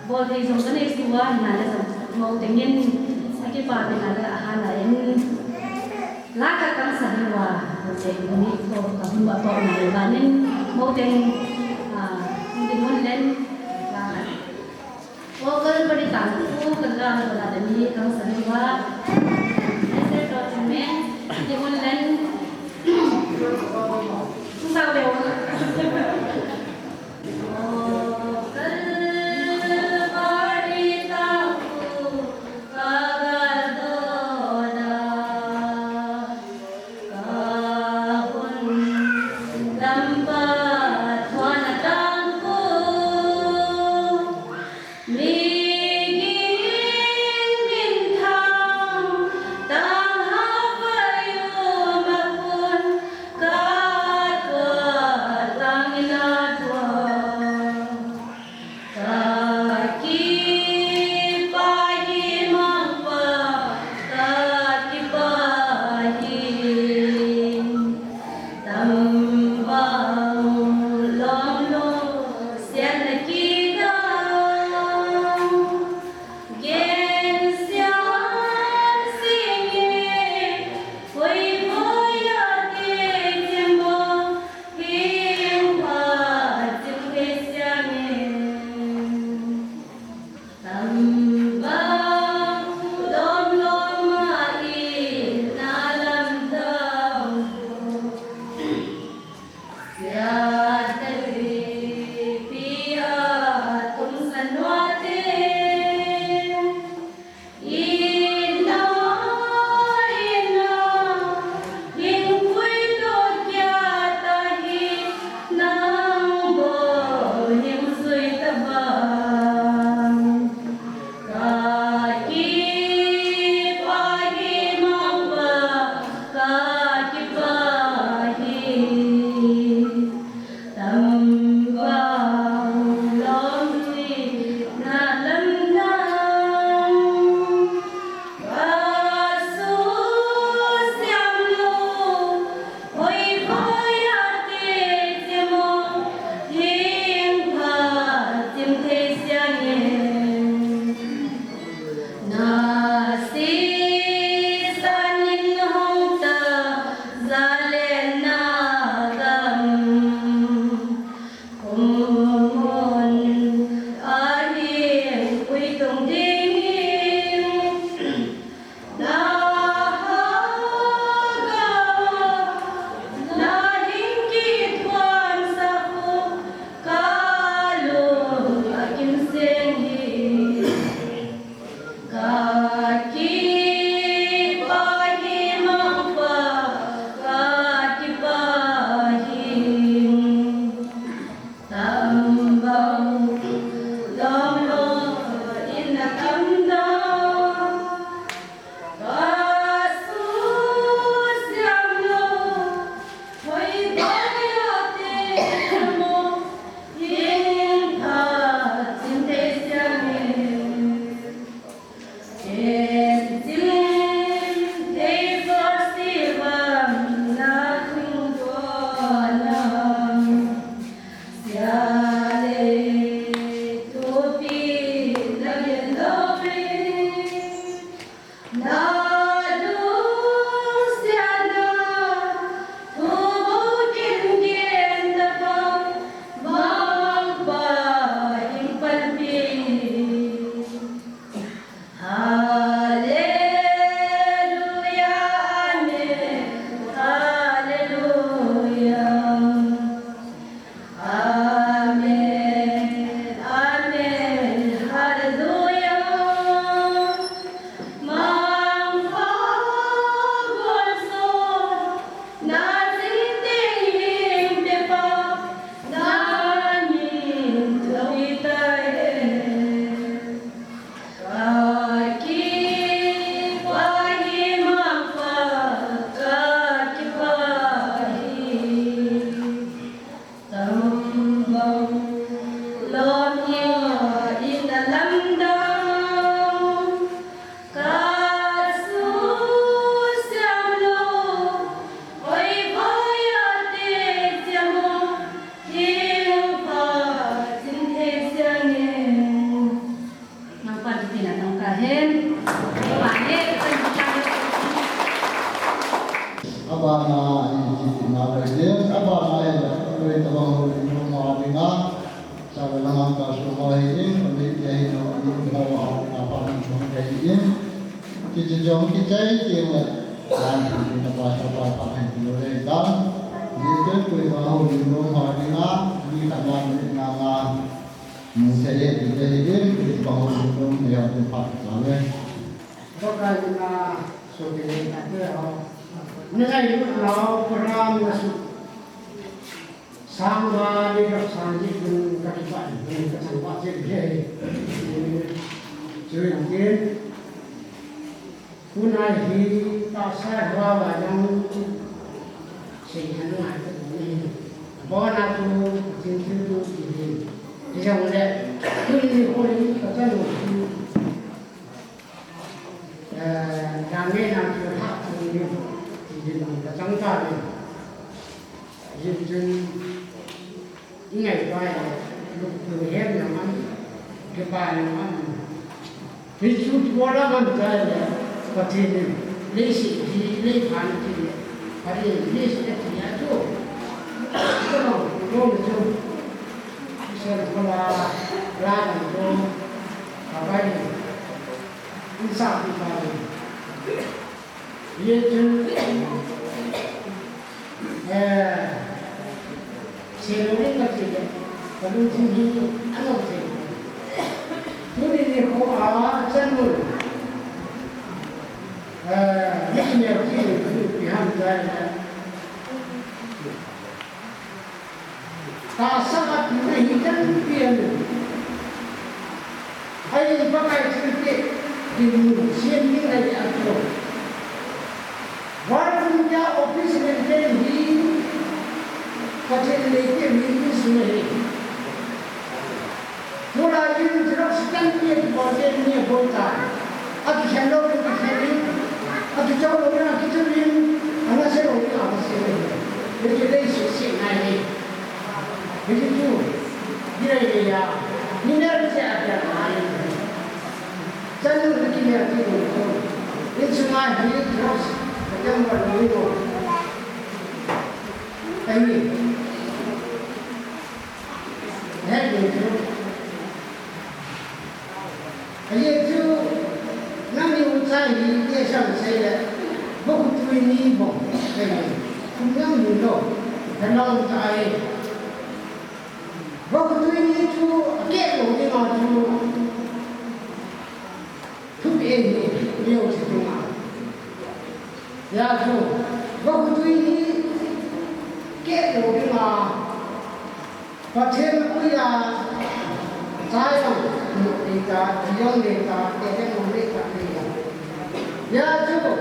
Bol thei jong ka nei suwa, na le jong, mo te ngin, a ki pa pina le a ha na in. La ka kang sa hi wa, ko te ni ko ka hun ba to na le ba nin, mo te, ah, ni mun len, la ka. Vocal bari tang ku ka ga la da ni kang sa ni wa. Ese to me di un len. Sa le wa. Vocal bari tang ku ka ga do da. Ka hun dam pa thon tang ku. Tambang lom lom sian na kidang, gen sian singe, hoi hoi a te jemo, hing pha jing he siange. Tambang lom lom a in na lam dau. Sia ta ri pi a tum sa nua te. In na, in na, in pui lo kia ta hi nang bo hing sui ta ba. Ka kipa hi mangpa, ka kipa hi. Noma dinga, sa la langa ka su ma hi in, ami ya hi no, ami no ha dinga pa han chung ka hi in. Ki chi jong ki chai ki la, lan ki na pa sa pa pa han ki lo le ta. Ni ke ku ma ho ni noma dinga, ni ka ma ni na na. Ni se ye ki chai ki, ki pa ho ni noma ya ni pa ta le. Ko ka ni na so ki le ta ke ho. Ni ai lu na ho ko ram na su. Sangha ni ka sang ji kun ka kipah, kun ka chang pah chen hi. Chuin kin, tunai hi tahsa hua va jong sei tha ngai ka ni. Bona tu, tin tu tu ti hi. Ti jong le, tuni ni ho hi ka chanu hi. Eh, dan ngeina chu lhah thei ding, ti ding ka chang ta le. Hijeh chun, i ngai pai le, lukhu hem na man, kipa na man. Hichu kipa na man ta le, Pathen in, leiset hi, leiphan ti le, Pathen in, leiset hi a chu. Ka lo, lo chu. Sen ko la, la ni ko, ka pai. Insah pi pa ni. Ye chun, eh, se lo ni ka ti le, ka lungthim hi a lo se. Tuni nikho a chan mun, eh, ni ne ki ni pi ham jai na. Tahsa a pi hi kan pi an. Ai, Pakai thilpeh dinmun sem ding ahi a chu. Vangun a office maintain hi Pathen in eipeh mi insung ahi. Tulai in Xerox stand pi a kibol te ni abol tai. Akikhen lou in akikhen in, akichou lou in akichou in, anase lou in anase lou in. Hichu leiset sihna ahi. Hichu, hilai le ya, ni ne se a dia ngai. Chanu ni ki ne ti ko. Insung a hi Xerox, kajam ba ni ko. Ahi. He ni chu. Ahi chu, nangni u chai hi, te sang sei le, bokutui ni bong, ahi, kum nang ni lo, ka nang chai. Bokutui ni chu, akeh lou ding a chu, thupi ahi, neo chi ding a. Hijeh chun, bokutui ni, keh lou ding a, Pathen puiya, chai jong, nei ta, thi jong nei ta, keh jong nei ta, nei ta. Hijeh chun,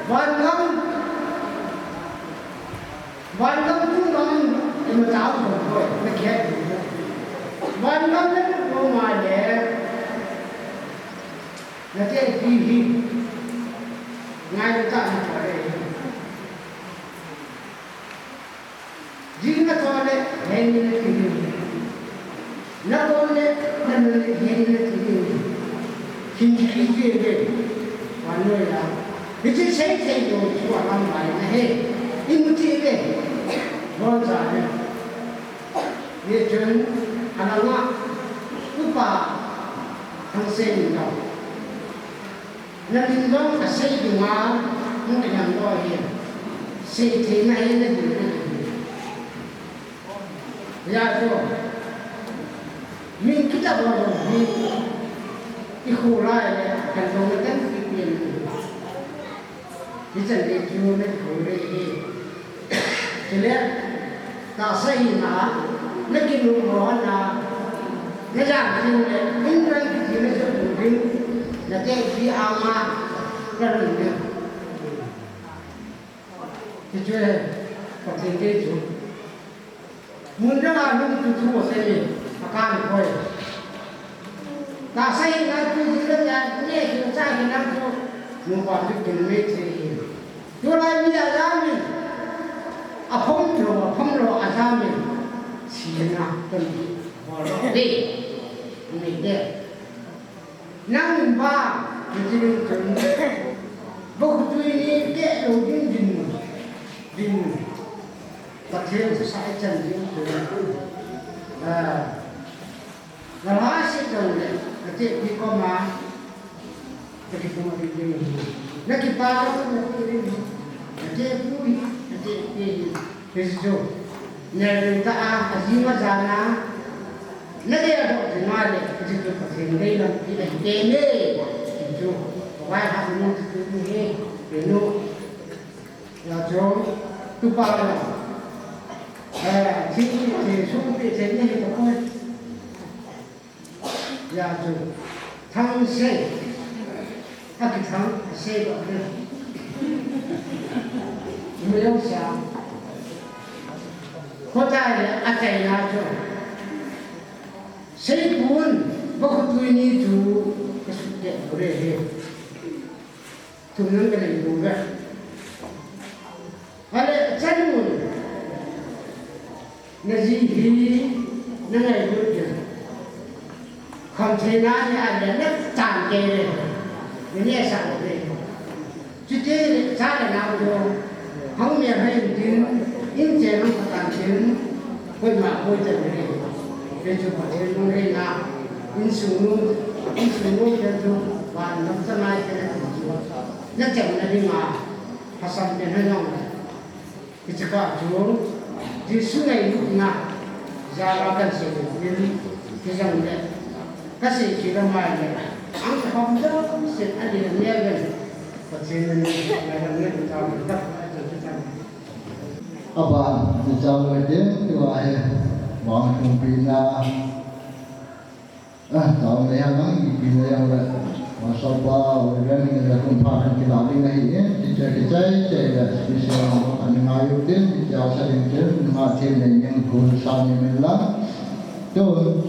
van gam, van gam chung gam, ima chao jong koi, na keh jong koi. Van gam na lut lou ma le, na te pi hi, ngai ta na koi. Jing na thole, heni na ti ding. Na kon le, na nu le, heni na ti ding. Hin ki ti ve. Wa no ya. Hiche sei sei lo, chu alam bai na he. Imu ti ve. Bon sa ve. Ye chun, alanga, upa, thang sei ni lo. Na min jong asei dinga, hung kidang lou ahi. Sei theina hi na ding ahi. Hijeh chun, min kitah lou hi, i khu lai le, kan lou na kan kipen. Hichan gei chu na kihou le hi. Chule, tahsa hina, na kinu mo na, na jam jing le, in rang kiti na jam ding, na te ki ama, na run ding. Hichu he, Pathen te chu. Mun dang a lungtutu asei, akan koi. Tahsa hina tu jing le ja, ne tu cha hina tu, nupa tu kin me che hi. Tulai mi ajamin, aphom lou, aphom lou ajamin, sina tun bol lou. Ni, ni de. Nang ba, tu jing tun, bokutui ni keh lou ding ding, ding. Pathen thusei chan ding chu. Ah, na la se chan le, ka te pi ko ma, ka ti ko ma ding ding. Na ki pa ko ma ding ding. Ka te pu, ka te pi. Hichu, ne ri ta a, a ji ma ja na, na de a do ji ma le, hichu Pathen dei lam pi le te ne, hichu, vai ha nu tu tu ni he, pe nu, ya jo, tu pa la, eh, chi chi, chi, su pi, chi ni he ko. Ya chu, thang sei. A ki thang, sei ba ne. Mu yong sa. Ko ta le, a tai na chu. Sei pun, ba ko tu ni chu, ka su te ko re he. Tum nang ka le bu ga. Ale, chan mun. Na ji hi, na ngai lut ya. Kham thei na ni a le, na tan ke le. Ni ne sa le. Chu te le, cha le na ko. Hang me hai din, in che nang ka tan chin. Koima koi te le. Pe chu Pathen nung rei na. Insung nung, insung nung te chu. Van lam cha ngai te le. Na chan na ding a. Hasam te na nong. Hiche kah chu, Jesu ngailutna, jal a kan sei in, hijongle, ka sei kit a mai le, ang ka hom jong set a din a neo ven, Pathen in ngaidam neo ven, jal a ka sei kit a mai. Aban, ni jal a ka din, tua he, vang thum pi na, Ah, tao le ha lang, ipi le yang le. Pastor pa, Reverend le kum pha kan kila ding ahi e. Teacher kichai chai le, special ani ngai u tin, teacher sa ding tin, ma thim le ning khun sa ni min la. Tun,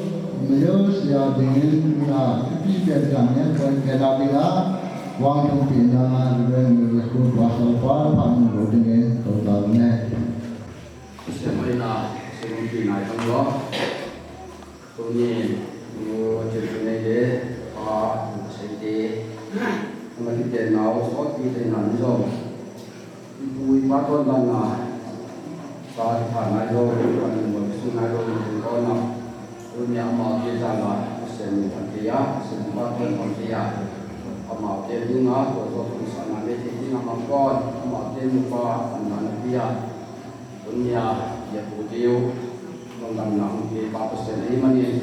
mayo sia ding in na, ipi pen kan nen kan kila ding a. Vang thum pi na, Reverend le kum pastor pa, pha ni lo ding in, to ta ne. Sia mai na, sia mai pi na, kan lo. Tuni, nu chil tu nei le, pa, nu sei te. Ama ti te nau, so ti te nan jong. Pu ipa ton dan na. Sa ti pha nai lo, pa nu mo su nai lo, nu ko na. Tuni ama ti ta la, sen ni ta ti ya, sen pa ton ton ti ya. Ama ti ni na, ko so tu sa na le ti ni na ma ko, ama ti nu pa, na na ti ya. Tunia, ya pu tiu, lungdamna hung pe Pa Pathen ahi manin,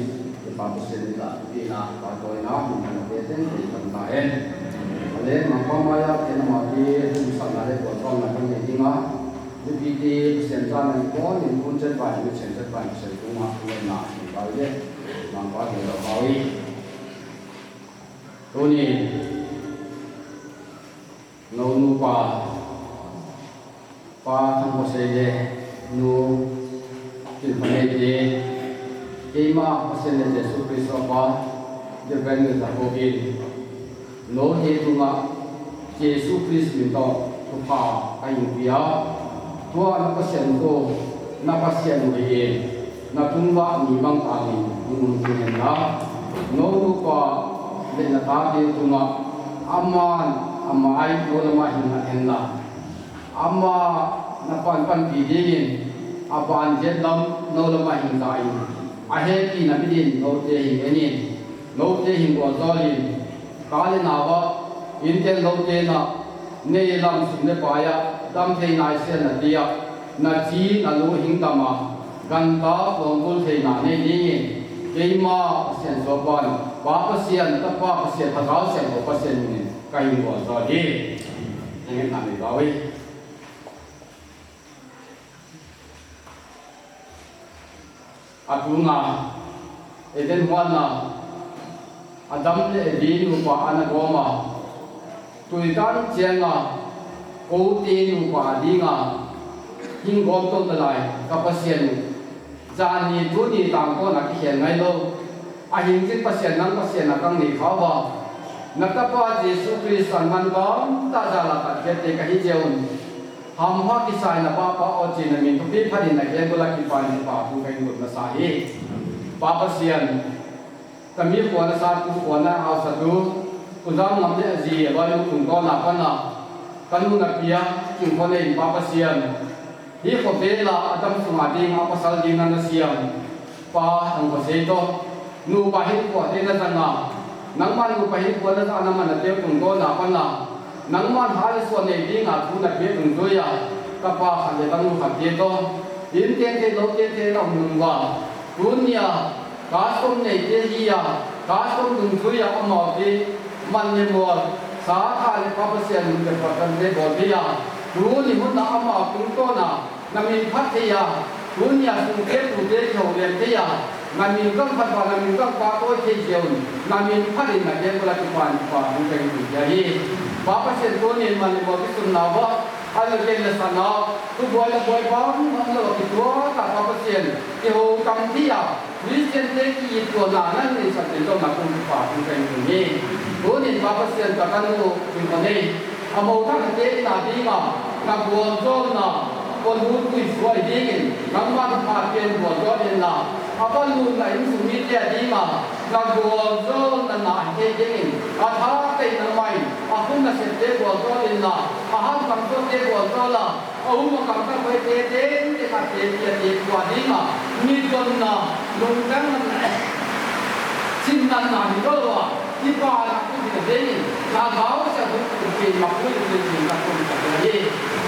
Pa Pathen in tahpehna, phatthei na, hung pe teng teng kan ta hen. Ale, mangpa maya, kei nama ki, hung sakna le, pon pon na kan nei ding a. Mipi ti, Pathen cha na pon, in pun chen pa, in chen chen pa, Pathen tung a, in na, in pa le, mangpa ki lo pa ui. Tuni, Ngau nu pa, pa thang ko sei le, nu, kin pa nei te, keima Pathen le Jesu Christ pa, de ben le ta ko kin. Lo te tu nga, Jesu Christ min to, tu pa, ka yu pia. Tua na Pathen ko, na Pathen ko ye. Na tung uva mi bang ta ni, ngun tu hen la. No tu pa, le na ta te tu nga, aman, ama ai, no lama hin na hen la. Ama, na pan pan pi ding in, aban jet lam, no lama hin ta in. A he pi na pi din, no te hin en in. No te hin ko zol in. Ka le na va, in ten lo te na, nei lam sum le pai a, dam thei nai se na ti a, na chi na lu hing tam a, gan ta kong kul thei na nei ding in, keima Pathen so pan, Pa Pathen, Tapa Pathen, Thagau Pathen, Ko Pathen min in, ka hin ko so di. Ngen na mi ba wi. A tunga, Eden huana, Adam le Evi nupa ana goma, tuitan chianga, kote nupa dinga, hing gom to nalai, ka Pathen, jani tuni tangkona kikhel ngai lo, a hing jing Pathen nang Pathen a kang nei khava, na tapa Jesu Christ an man gom ta jala ka khete ka hi jeun. Hampha kisai na pa pa o chi na min thupi phanin na keng bula kipa ni pa pu kai ngut na sa hi. Pa Pathen, kami khua na sa tu khua na hausa tu, tu jam ngam le a ji a loi mu tung ko na pa na, ka nu na pia, king ko nei Pa Pathen. Hi khovel a Adam sunga dinga pasal ding na nasem pa, nang ko sei to. Nupa hinkho te na janga, nangma nupa hinkho na jana man a te tung to na pana, nangma hal so nei dinga thu na pe tung to ya, ka pa khat le ka nu khat te to. In te te lo te te na um nung va. Tunia custom nei te hi a, custom dungjuia amau te man le mol, sa tha le pa Pasian nun le patan te bol te a, tuni hun a amau tungtona na min phat thei a, tunia sung te tu te kihou lem thei a, na min gam phat va, na min gam pa toi thei jeh un, na min phat in na gen bula kipan pa hun ka hi thei hi. Pa Pasian tunin man le mol kisun na va, Ahilou le sana, tu boi le boi bang bang lo kituah ta pa Pasian, kihou tam thei a, Christian te ki tuah na nan nei sa te lo na kum pa kum kai ni. Tunin pa Pasian ka kan lo kin ko nei. Amau ta te na dinga, na gualzawlna, ko nu pui suai dingin, nangma pha pen gualzawl in la, a pa nu na in sung mite a dinga, na gualzawlna na thei dingin, a tha tei nangmai, a khum na sep te gualzawl in la, a ham kam te gualzawl la, a um a kam ka koi te te te ka te te te tua dinga, mi donna, lungdang na, chin nan na mi lo wa, i pa na ku di ka deni, na gao sa ku ku ke ma ku ni ni na ku ni ka deni.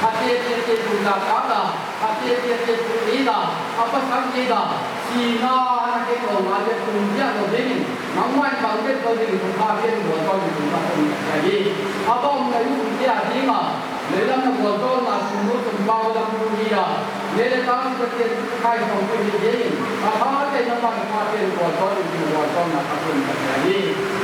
A te te te ku na ka da, a te te te ku ni da, a pa sang ni da, si na na ke ko ma le ku ni ya lo deni, nangmai bang ke ko deni ku pa ke ni lo ko ni ku na ku ni ka deni. A ba um na yu ku ya dinga, Leilam na gualzawlna sum nu sum pau lam nu hi a, lei le tang si Pathian khai phong pu hi ding, a pha te na man pha te gualzawl in gualzawlna ka tum ka tia hi.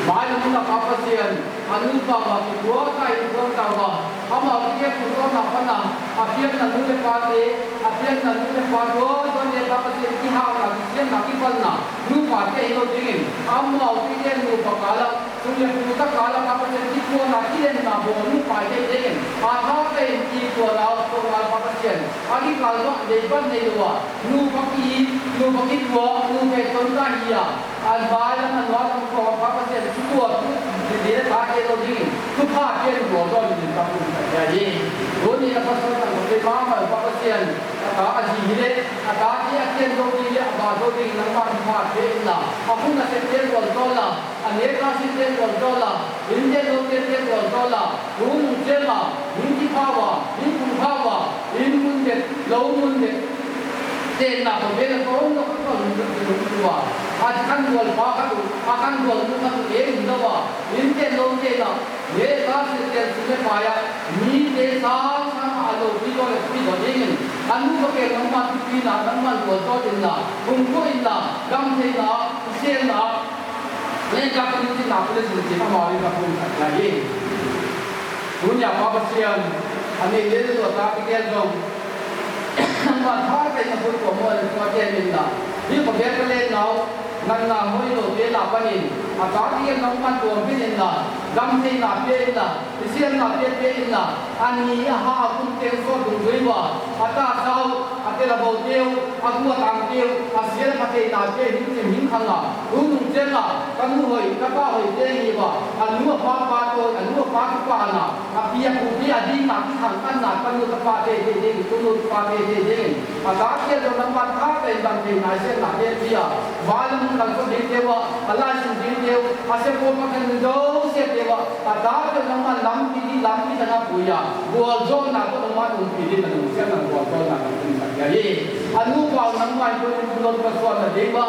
Mai lam na pa Pasian, a nu pa va ki tua kai tua ta va, ama ki ke pu tua na pa na, a pian na nu le pa te, a pian na nu le pa tua, tua le pa Pasian ki ha na, ki sian na, ki pal na, nu pa te hi lo ding in, ama ki ke nu pa ka la, Sum le pu ta kala pa Pathen kituahna kilemna bol nu pai dei dei in. A tha pen kituahna kongval pa Pathen. A kikal va dei ban nei lou a. Nu pa ki, nu pa kitua, nu pa ton ta hi a. A vai lam a nua lam ko pa Pathen kitua tu. Dei dei ta ke lou ding. Tu pha ken bol don ding pa Pathen ta hi. Tuni a pasal ta ko pe ma ma pa Pathen. A ta a ji hi le, a ta ki a ken lou ding le, a ba lou ding nangma pha ken la. A khun a se ken bol don la. A neh a sin te gualzawl a, in te lo te te gualzawl a, tu nung chel a, in ti pha va, in kum pha va, in mun det, lo mun det. Te na ko be na ko na ko na ko na ko. A kan gual pa ka tu, a kan gual mu ka tu e in da va, in te lo te na, neh a sin te su me pa ya, mi te sa sa a lo pi do le pi do ding. A nu ko ke nangma tu pi na, nangma gualzawl in na, kum ko in na, gam thei na, sel na, Len ka pun ti na pun sin ti ka ma ri ka pun ka ya ye. Tunia pa Pathen, ani le lo ta ti ke jong. Ma tha kai na pun ko mo le ko te min na. Ni ko be ka le nau, nan na hoi lo te la pa ni. A ta ti ke nau man to min na. Gam thei na pe na. Isian na te pe in na, ani a ha a kum teng so dung dui va, a ta sau, a te la bo teu, a gu a tang teu, a sial a thei na te hing chim hing khang a, hu nung chen a, ka nu hoi, ka pa hoi te hi va, a nu a pa pa to, a nu a pa ki pa na, a pi a pu pi a ding na ki khang kan na, ka nu ka pa te te te, tu nu pa te te te. A ta kia jong nangma tha tei dam tei nai sen na te tia. Vai lam kal ko ding teu a, a lai sin ding teu, a se ko ma kan do se teu a. A ta teu nangma lampi di lampi ta na puia. Gualzawlna ko nangma umpi di na nung sen na gualzawlna kan tum sa kia hi. A nu pa nangma ko ni lo ka suan na ding ba.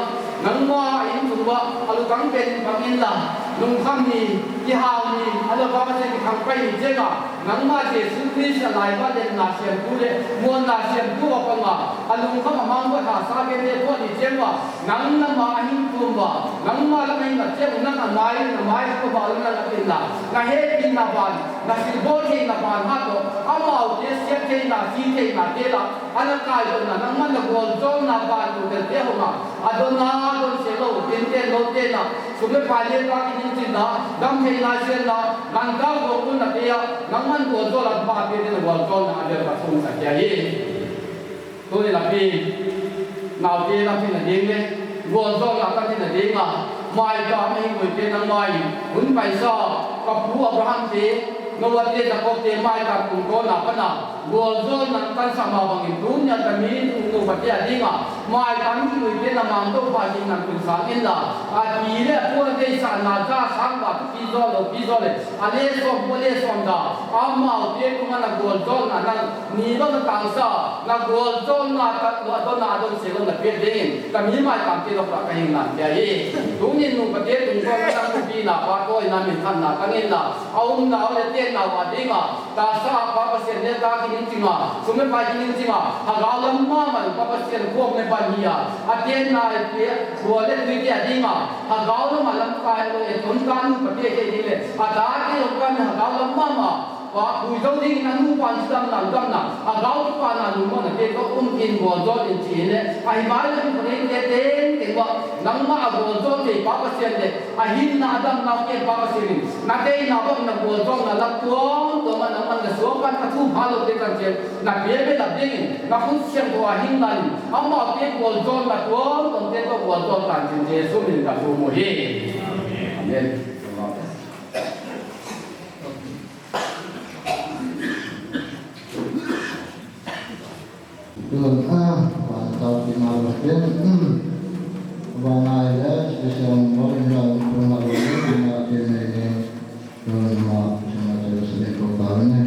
Nangma in tum ba, a lu kang pen bang in la. Lungkham ni, kihau ni, a lo ba ma se ki khang pai ni che nga. Nangma Jesu Christa laiva lenna siamtu le muanna siamtu a panga, a lungkham a mangva thasa gen le tua ni cheng uva, nang nama a hin tum uva, nangma lam a hin a cheng nang a nai, na mai ko ba nang a tin la, na hepina ban, na silbol theina ban ha to, amau te siam theina, si theina te la, ana kai dona, nangma na gualzawlna ban tu te te ho ma, a dona, don se lo, tin te lo te na, Sum le pai le ta ki ding chin na, gam thei lai sian na, nang ka gual kun na tia, nang man gualzawlna pa pi ding gualzawlna a vel ka sung sa kia hi. Tuni la pi, nau te lam pi na ding le, gualzawlna ka pi na ding a, mai ka mi ngui te nang mai, hun pai sa, ka pu Abraham te, Noah te Jacob te maicham tungtawn a pat a gualzawlna kan sah ma bangin tunia ka mi nupate a dinga maicham mi nuite na mangto pha ding nan tun sang inla, a pi le a pu a deisahna ja sang ba thupi zaw lo pi zaw le a le sawm pu a le sawm da amaute tunga na gualzawlna nang ni bang na tangsa na gualzawlna ka tua dona don se lo na pe dingin ka mi maicham te lo ka ka hing nan te ahi. Tunin nupate tungtawn ka nang thupi na pa ko ina min khan na ka ngin la a umna le tenna a dinga Tahsa a Pa Pasian le ta kinin chinga, sum le pai kinin chinga, lhagao lam mama Pa Pasian khom le ban hi a, a tenna le pia, khua le tui te a dinga, lhagao lam a lam kai lo e, ton ta nu pa te te ding le, a ta te lo kan lhagao lam mama, pa pui zo ding na nu pan si dam na dam na, lhagao ki pa na nu mo na te to um kin bo zo in chi le, a hi bai le pa te te te te wa, nang ma a bo zo te Pa Pasian le, a hinna a damna pen Pa Pasian in, na deina bang na gualzawlna lam tuamtuam a nangman na suangpan ka thu pha lo te kan che, na pia be la ding in, na khut siam tua hing lan in, amaute gualzawlna tuamtuam te to gualzawl tan chin Jesu min ka thu mu hi. Amen. Tun a, van tau ti ma lo pen, van ai le, special mo in la, tun ma lo ni, tun ma ti nei ni, tun ma, tun ma ti lo sini ko ta ni.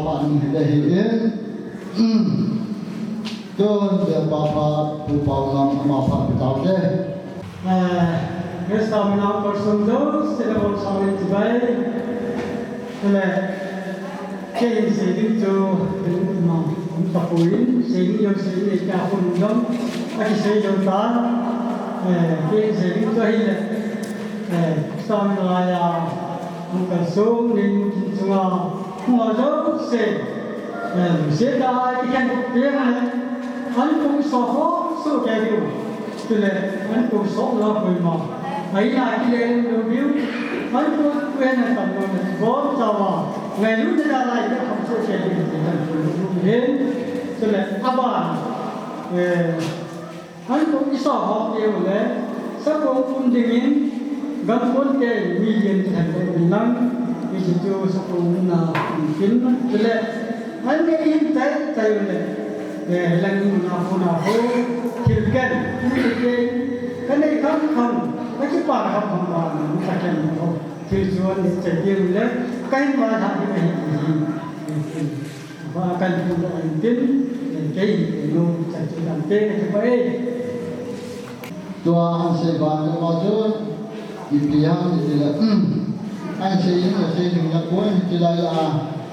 Pan hile hi in. Tun le pa pa pu pau nam ama pa pi tau te. Eh, Krista mina person jo, sila bol sa le chibai. Tule, kei sei ding chu, ma, um ta pui, sei ding jo sei ding ka pun dong, aki sei jo ta. Eh, kei sei ding chu hile. Eh, Krista mina ya, um ka sung, ning kin chunga, Hung a jouse, em, se ta i khen ko pe ma le, an ko so ho so ke diu. Tule, an ko so la ko ma. Ai na ki le lo diu. An ko pe na ta mo na. Bo ta wa. Ngai lu na la i ka so ke diu. An ko lu hen. Tule, aban. Eh, An ko i sa ho keu le, sakong um dingin, gam kon te million ti han te um lang, i chi chu sakong um na um kin, chule, an ne in tai tai le, eh, lang in na ko na ho, thil ken, ni ke, ka nei kham kham, ka ki pa kham kham ba, ka ken ho, thil chu an ne chai keu le, ka in ba ha ni ni ni. Ba kan pu lo an tin, kei, no, chan chu dan te, ka pa e. Tua an sei ba, ka pa chu, ipi ham, iti la, an sei in, an sei jing ya ko, iti la ya,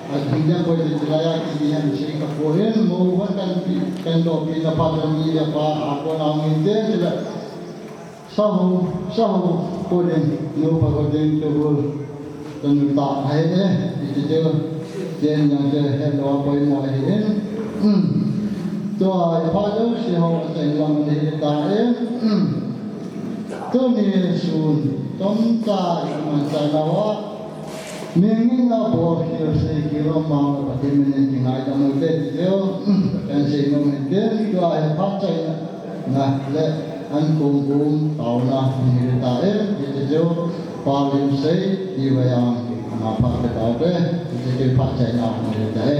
a jing ya ko, iti la ya, ki an sei ka ko in, mo, ba kan pi, kan do pi na pa, kan ni ya pa, a ko na min te, iti la. Sahu, sahu, ko ding, nu pa ko ding, tu bul, tu nu ta, hai e, iti tu, chen yang che, he lo, ko mo, hai e, tua, pa jo, si ho, chen lang, ni ta e, tu ni sun, tom ta, man ta na wa, Mengin a bol kil sei kil a mang le Pathen min in kingaidam u te ti chu, kan sei nom in tin, tua hi phat chaina le an kong kong taona ni le ta e, ti chu, pa lim sei, ti va yang, ama phat pe tau te, ti chu phat chaina ni le ta e.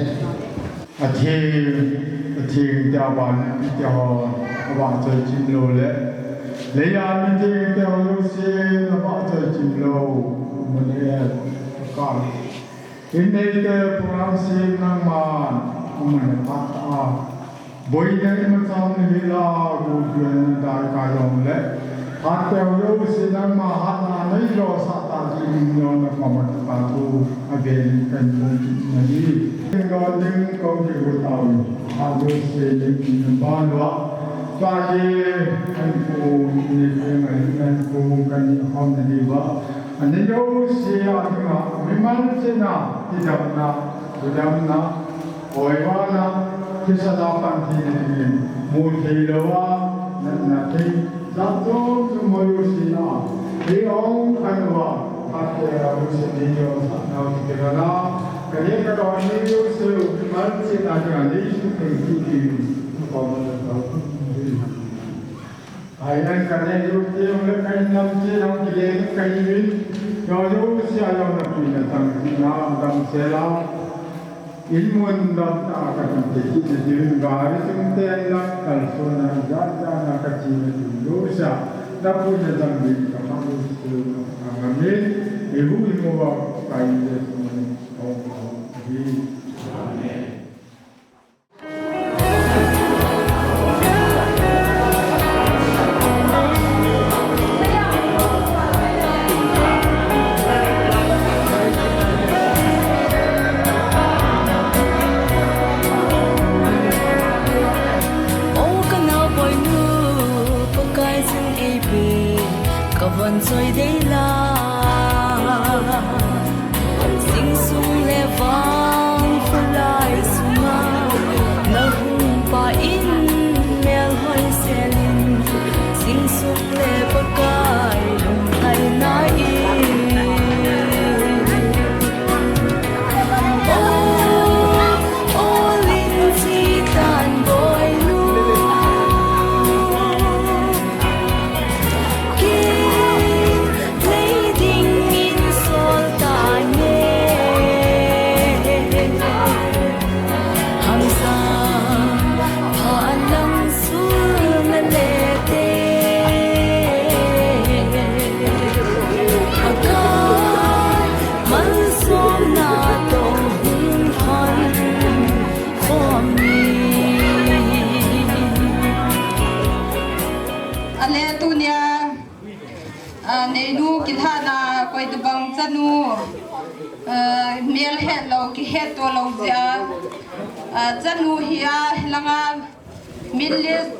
A theng, a theng te a ban, pi te ho, a vahchoi chim lou le. Leiya mi theng te ho jouse, a vahchoi chim lou. Mun e, a kal. In nei te program sem nangman, mun e phat a. Boina imacha um nahi la, gu pian dai ka jong le. Phat teu jouse nangma hatna nei lo sah ta ji ning lo na koma ta tu a ven kan ko ki na hi. Ning lo ning ko ki gu tau. A jouse ning ki na ban wa. Tua hi kan ko ni kan kan ko kan ni hom na hi wa. Ani jouse a dinga mimal chena tidamna, tidamna. Hoiwana, kisana panthina dingin, mu thei louva, natna thei, jat chom chom mo jouse a, hi hung khan uva, phat te a jouse ni jong sah nau ti kira la, ka le ka don ni jouse u, mal chena dinga ni su thei ti ti, ko ma la tau. Ai, an ka ne yu te ong le kai nam che nong ki le kai yu. Yo yo si a yo na pi na tang ti na dam se la. In mun dam ta ka ti te ki te ti rin ga ri tung te an la kal so na ja ja na ka ti na ti yo sa. Na pu na dam ri ka ma yu si na ma mi. E hu i mo wa kai le so na ko ko. Amen. O ka naoboinu, Pakai chun eipe, ka von choi dei la. Zingsung le vang kholai sunga, na hung pa in melhoi selin, zingsung le Pakai lungthaina in. O, o lin chi tan boinu. Ki Lei dingin sol ta nge. Hamsa pha lang sul na le te. Tunia, a, neinu kithana koi tabang chanu, a, mel het lou, kihet to lou jeh a, a, chanu hi a, hilanga min list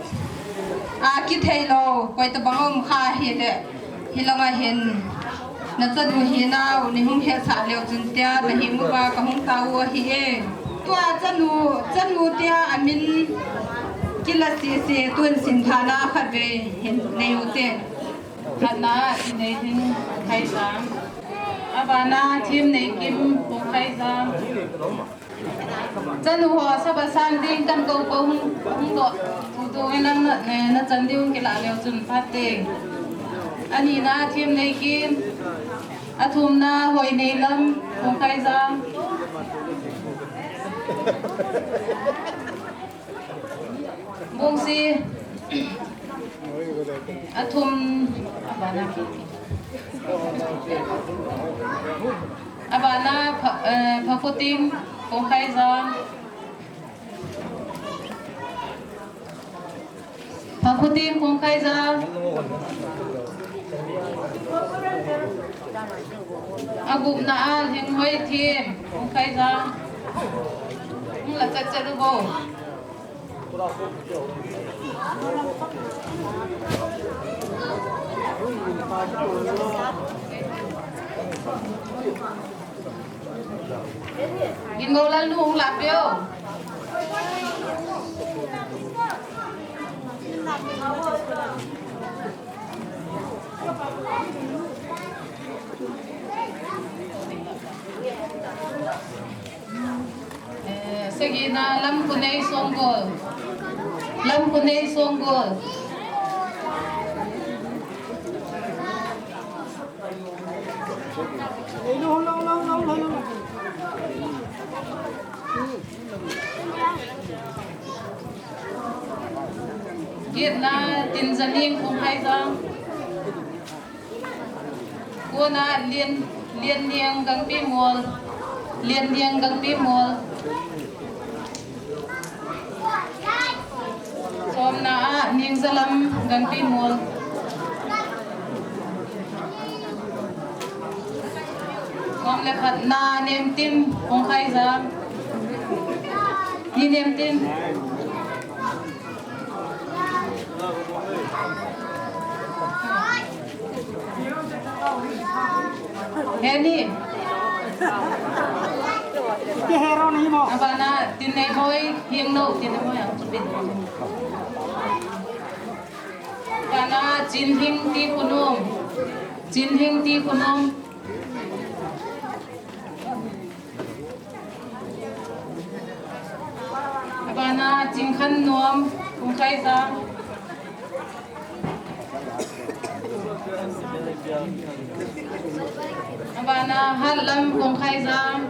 a kithei lou, koi tabang um kha hile, hilanga hin, na chanu hi nau, nei hung hetsah leu chun tia, na hi mu ba ka hung tao u ahi e. Tua chanu, chanu tia a min kila sese, tun sin thana khat vei hin nei u te. Khatna, Tinneihing Kongkhaijang. Abana, Themneikim Kongkhaijang. Chanu ho saba sang ding kan kou kou hung, hung doh. Tutu ngen nang na, na, na chan ding hung kilah leu chun phat ding. Anina, Themneikim. Athumna, Hoineilam Kongkhaijang. Bungsi. Athum, abana. Abana, Pha-, eh, Phakhuting Kongkhaijang. Phakhuting Kongkhaijang. Agupna a Lhinghoithem Kongkhaijang. Hung la chat chat u bo. Gingoulal nu hung la peh o. Eh, sagina Lamkunei Songgol. Lamkunei Songgol. Getna Tinzaning Kongkhaijang. Kona Lien, Lienliang Gangpimol. Lienliang Gangpimol. Somna a Ningzalam Gangpimol. Som le khatna Nemtim Kongkhaijang. Ni Nemtim. Heni. Abana Tinneihoi, Hingno, Tinneihoi ang chupin. Abana Chinhing Tikhonum. Chinhing Tikhonum. Abana Chingkhannom Kongkhaijang. Abana Hatlam Kongkhaijang.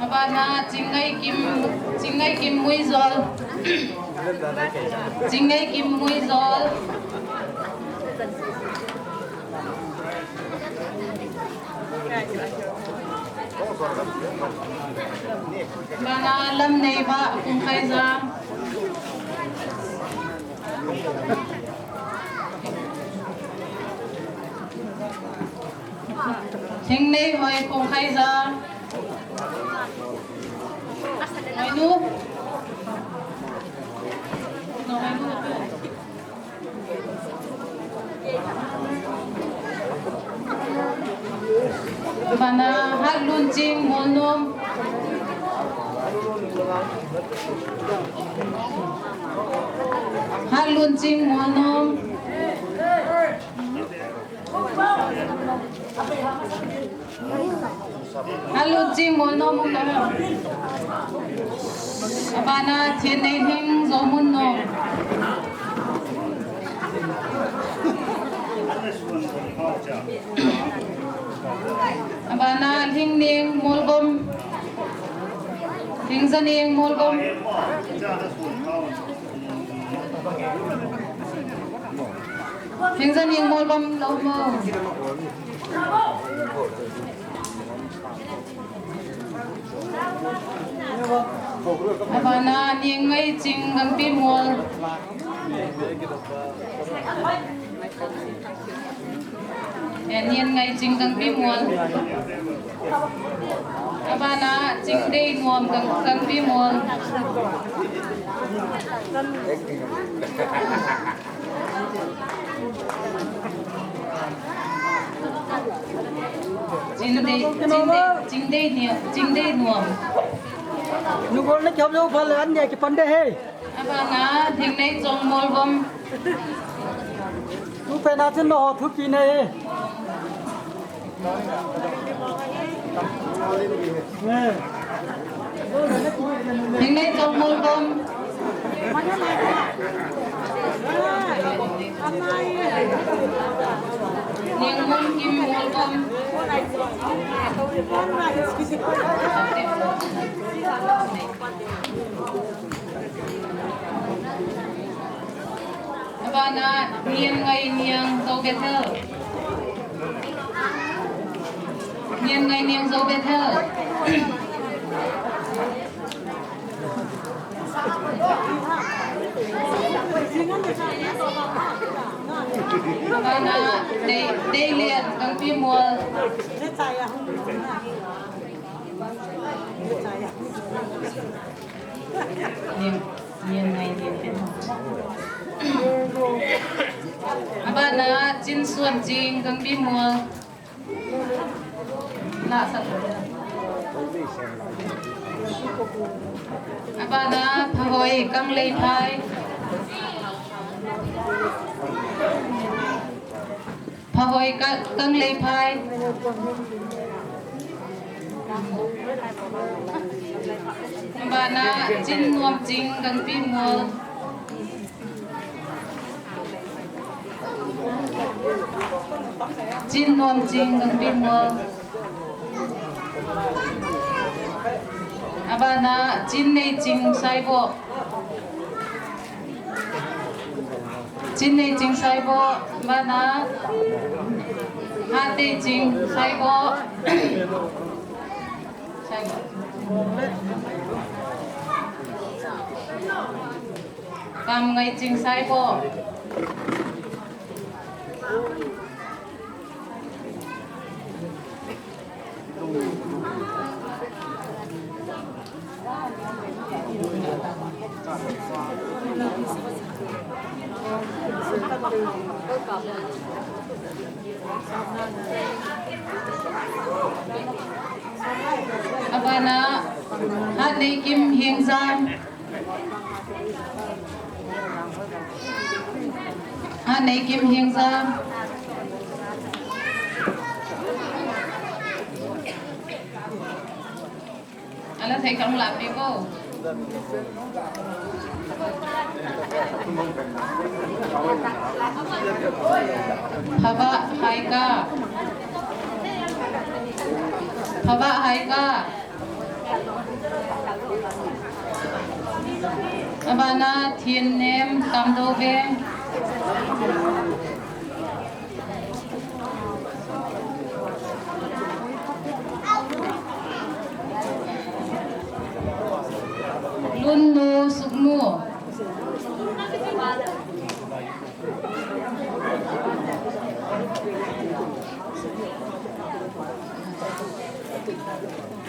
Abana Chingngaikim, Chingngaikim Muijol. Chingngaikim Muijol. Abana Lamneibah Kongkhaijang. Lhingneihoi Kongkhaijang. Hoinu. Abana Hatlunching Molnom. Hatlunching Molnom. Hatlunching Molnom. Abana Thenneihing Zomunnom. Abana Lhingning Molbom. Lhingzaning Molbom. Lhingzaning Molbom lou mo. Abana Nienngaichin Gangpimol. Eh, Nienngaichin Gangpimol. Abana Chingdeinuam Gang, Gangpimol. Chingdei, Chingdei, Chingdei ni, Chingdeinuam. Nugol na kya jo phal an ne ki pande he. Abana Thingneichong Molvom. Tu pe na chin no thu pi ne he. Thingneichong Molvom. Niangmonkim Molvom. Abana Nienngainiang Zo Bethel. Nienngainiang Zo Bethel. Abana Dei, Deilian Gangpimol. Nienngainiang. Abana Chinsuanching Gangpimol. Abana Phahoi Kangleiphai. Phahoi Ka, Kangleiphai. Abana Chinnuamching Gangpimol. Chinnuamching Gangpimol. Abana Chinneiching Saibo. Chinneiching Saibo, abana Hatneiching Saibo. Saibo. Kamngaiching Saibo. Abana Hatneikim Hengjam. Hatneikim Hengjam. Ala thei kang la pi ko. Phabah Haika. Phabah Haika. Abana Thiennem Tamdoveng. Lunnu Suknu.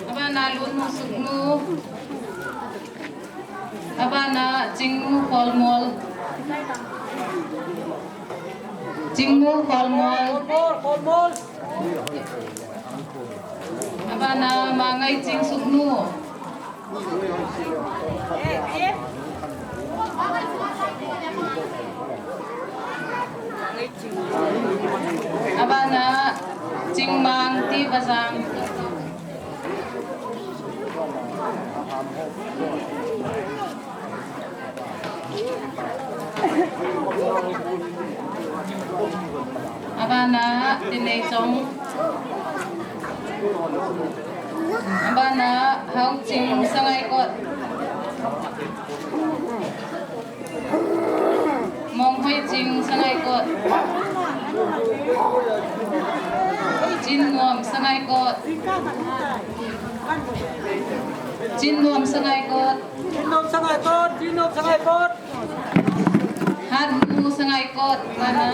Abana Lunnu Suknu. Abana Chingnu Kholmol. Chingnu Kholmol. Abana Mangaiching Suknu. Abana Chingmang Tibazang. Abana Tineichong. Abana Haoching Sangaikot. Monghoiching Sangaikot. Chinnuam Sangaikot. Chinnom Sangaikot. Chinnom Sangaikot, Chinnom Sangaikot. Hatnu Sangaikot, mana.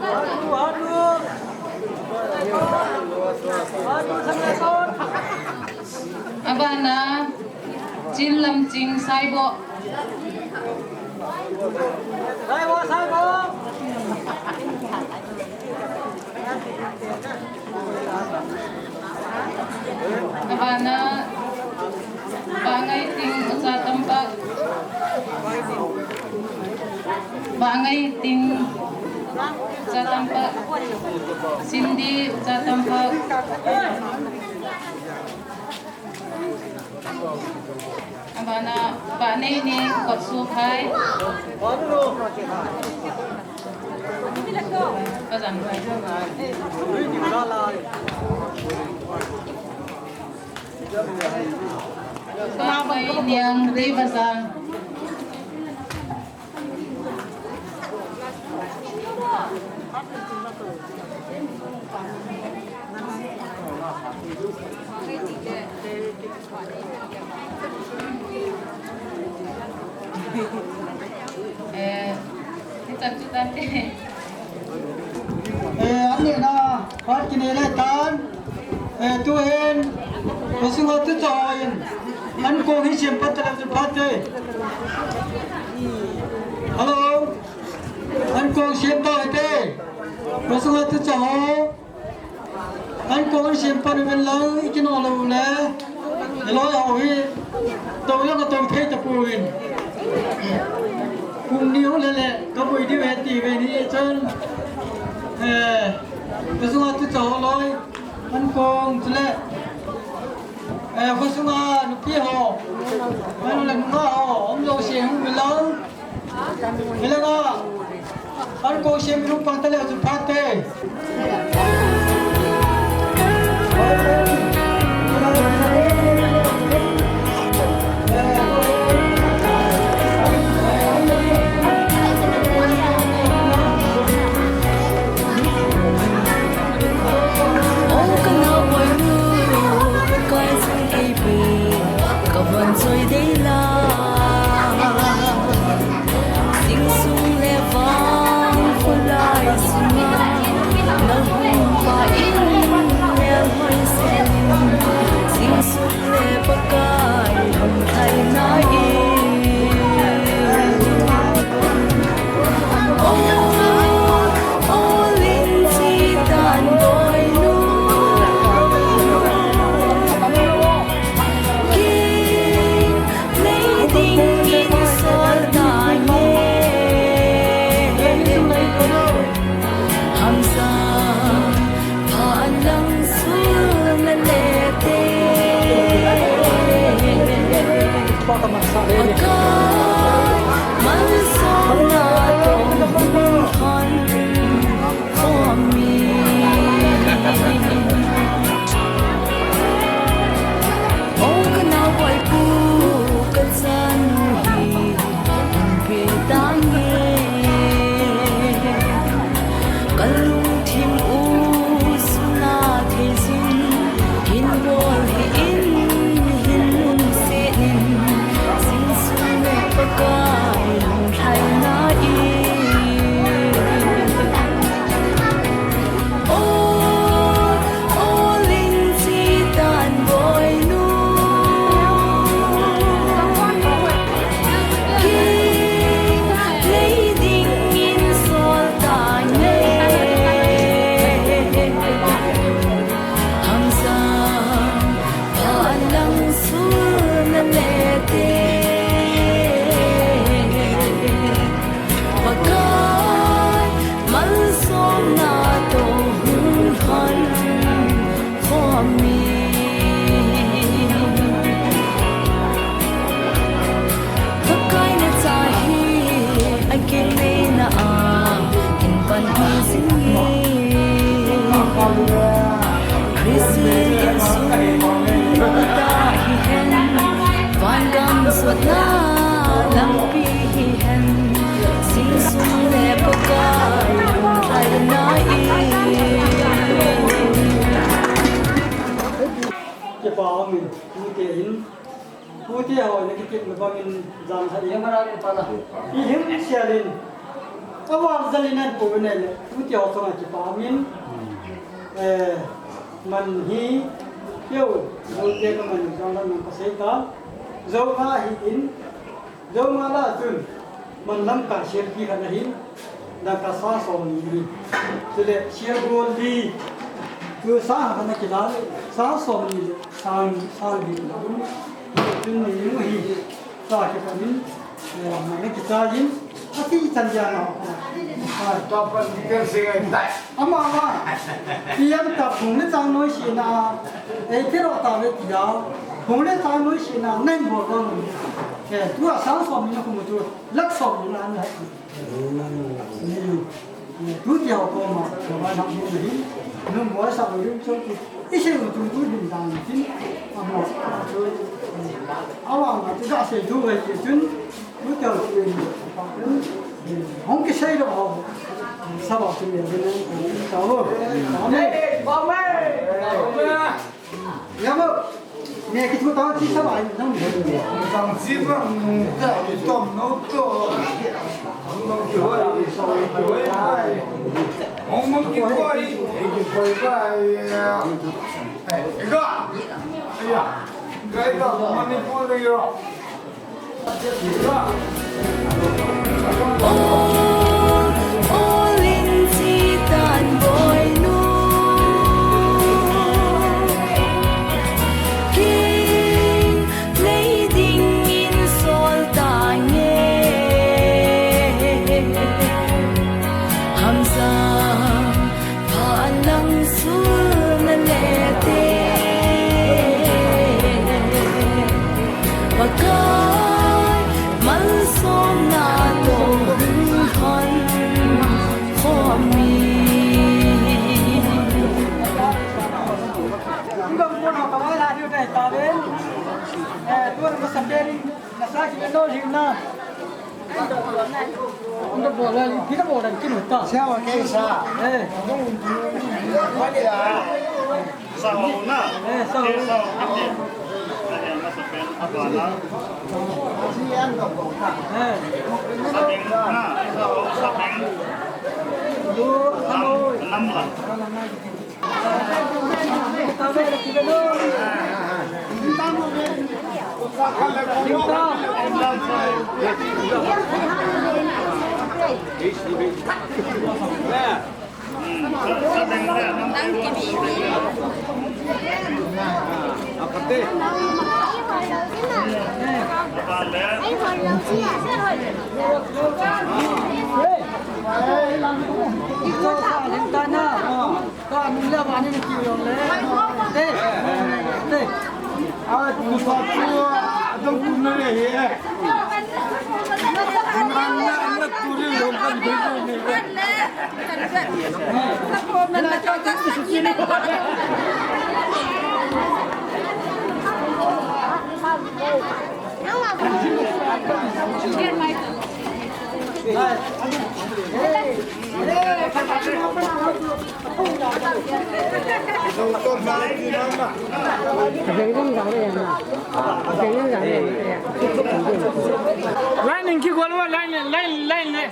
Hatnu, Hatnu. Hatnu Sangaikot. Abana, Chinlamching Saibo. Saibo, Saibo. Abana, Bangaiting Ucha Tampak. Bangaiting Ucha Tampak. Cindy Ucha Tampak. Abana, Banei Ni Kotsukhai. Bazang. Banei Niang Ti Bazang. Eh, ni chan chu tan te. Eh, an nehna phat kinei le tan. Eh, tuhin, khosung a tuchah ho in, ankong hi sem pan taleu chun phat te. Hello. Ankong sem tau hite. Khosung a tuchah ho. Ankong i sem pan uvin lang, i kino lou le. I loi ho hi. Tou jong ka tou thei tapoi. Kum ni hung le le, ka boi diu ahi ti ve ni chun. Eh, khosung a tuchah ho loi. Ankong chule. Eh, khosung a nupi ho. Manu le nunga ho. Umlou se hung uvin lang. Hilanga, ankong sem in hung pang taleu chun phat te. O ka naoboinu, Pakai chun eipe, ka von choi dei la. Insung le van kholai sunga, na hung pa in melhoi sel in. Insung le Pakai hung thai na in. O, o, Linchi Tanboinu. Kei nei dingin sol tange. Hamsa pha lang sul na le te. Pakai malsomna toh hung lhon khom in. O ka naoboipu, ka chanu hi hung pe tange. Ka lungthim u suna thei jin, hin bol hih in, hin lungset in, Jesu le Pakai lunglhaina in. O, o, Linchi Tanboinu. Kei nei dingin sol tange. Hamsa pha lang sul na le te. Pakai malsomna toh hung lhon khom in. Pakai na cha hi a kinei na a, kin pan hi jing e. Christian insung ta hi hen, van gam sotna lampi hi hen, Jesu le Pakai lunglhaina in. Pa amin, tute in, tute ho na kikim na bangin jam sa in. Yamara ni pala. I him sialin. Awang zalin an pu ne le, tute ho song a kipa amin. Eh, man hi, yo, tute ka man jam la man ka sei ta. Zo ka hi in, Zo nga la chun, man lam ka share pi khat ahi, da ka sa som ni ni. Chule share bol di. Tu sa ha na kila le, sa som ni le, sang, sang di la. Chun ni mu hi, sa ke pa ni, eh, ma ne ki sa yin, a ti chan dia na. Ai. To pa ni ken se ngai dai. Ama ma, P M ta phung le chang noi si na, ei thei lo ta ve ti a, phung le chang noi si na, nang bo lo. Eh, tu a sang som ni na kum tu, lak som ni na ni. Ni, ni, tu ti ho ko ma, ko ma na ni ni. Nu mo sa lo yu so tu, i se lo tu tu din dan ni tin, a mo, tu, a wa ma tu ga se tu ve ti tun, Hong kisei lou ho. Sa ba tu mi a, sa ho. Amen. Amen. Ya mo. Ni ki tu ta chi sa ba nang. Sang chi ba, ta tom no to. Hong mong ki koi. Hong mong ki koi. Ki koi ba. Eh, ga. Ya. Ga ga Manipur le yo. Phalang sul na le te. Pakai malsomna tong hung hon khom mi. Nasa ki no hina. Ando bola, kita bola kinu ta. Siapa kisah? Eh. Sa ho na. Eh, sa ho. Sa ho kiti. Eh. Sa beng na, sa ho, sa beng. Lu, sa ho. Lam, lam la. Line in ki gol wo, line, line, line le.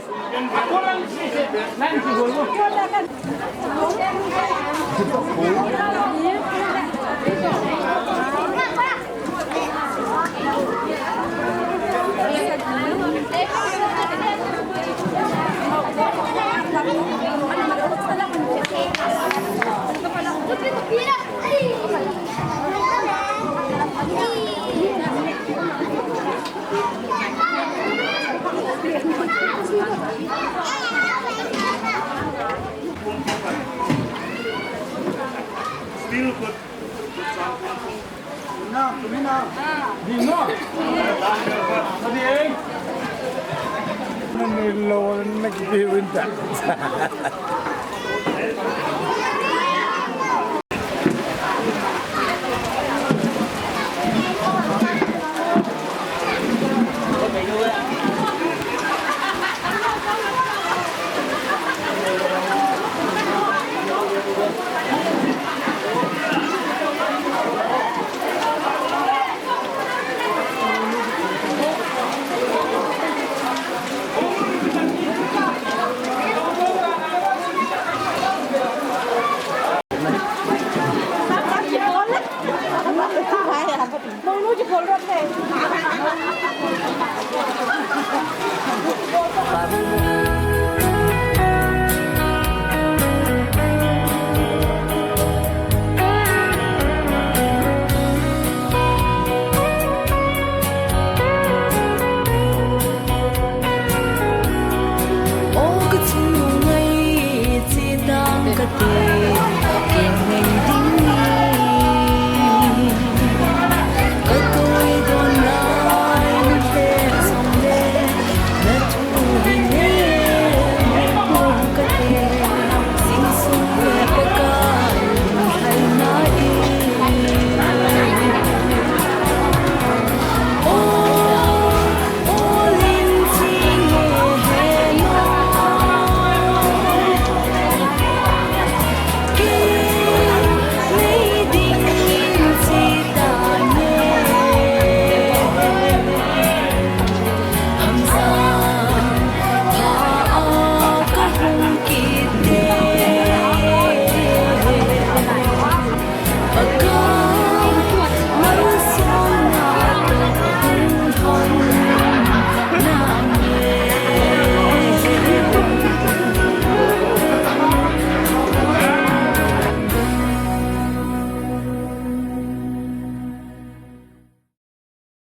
Line ki gol wo. Still good. Na, tumi na. Di mo. Adi eh. Nani lo na kipi winta.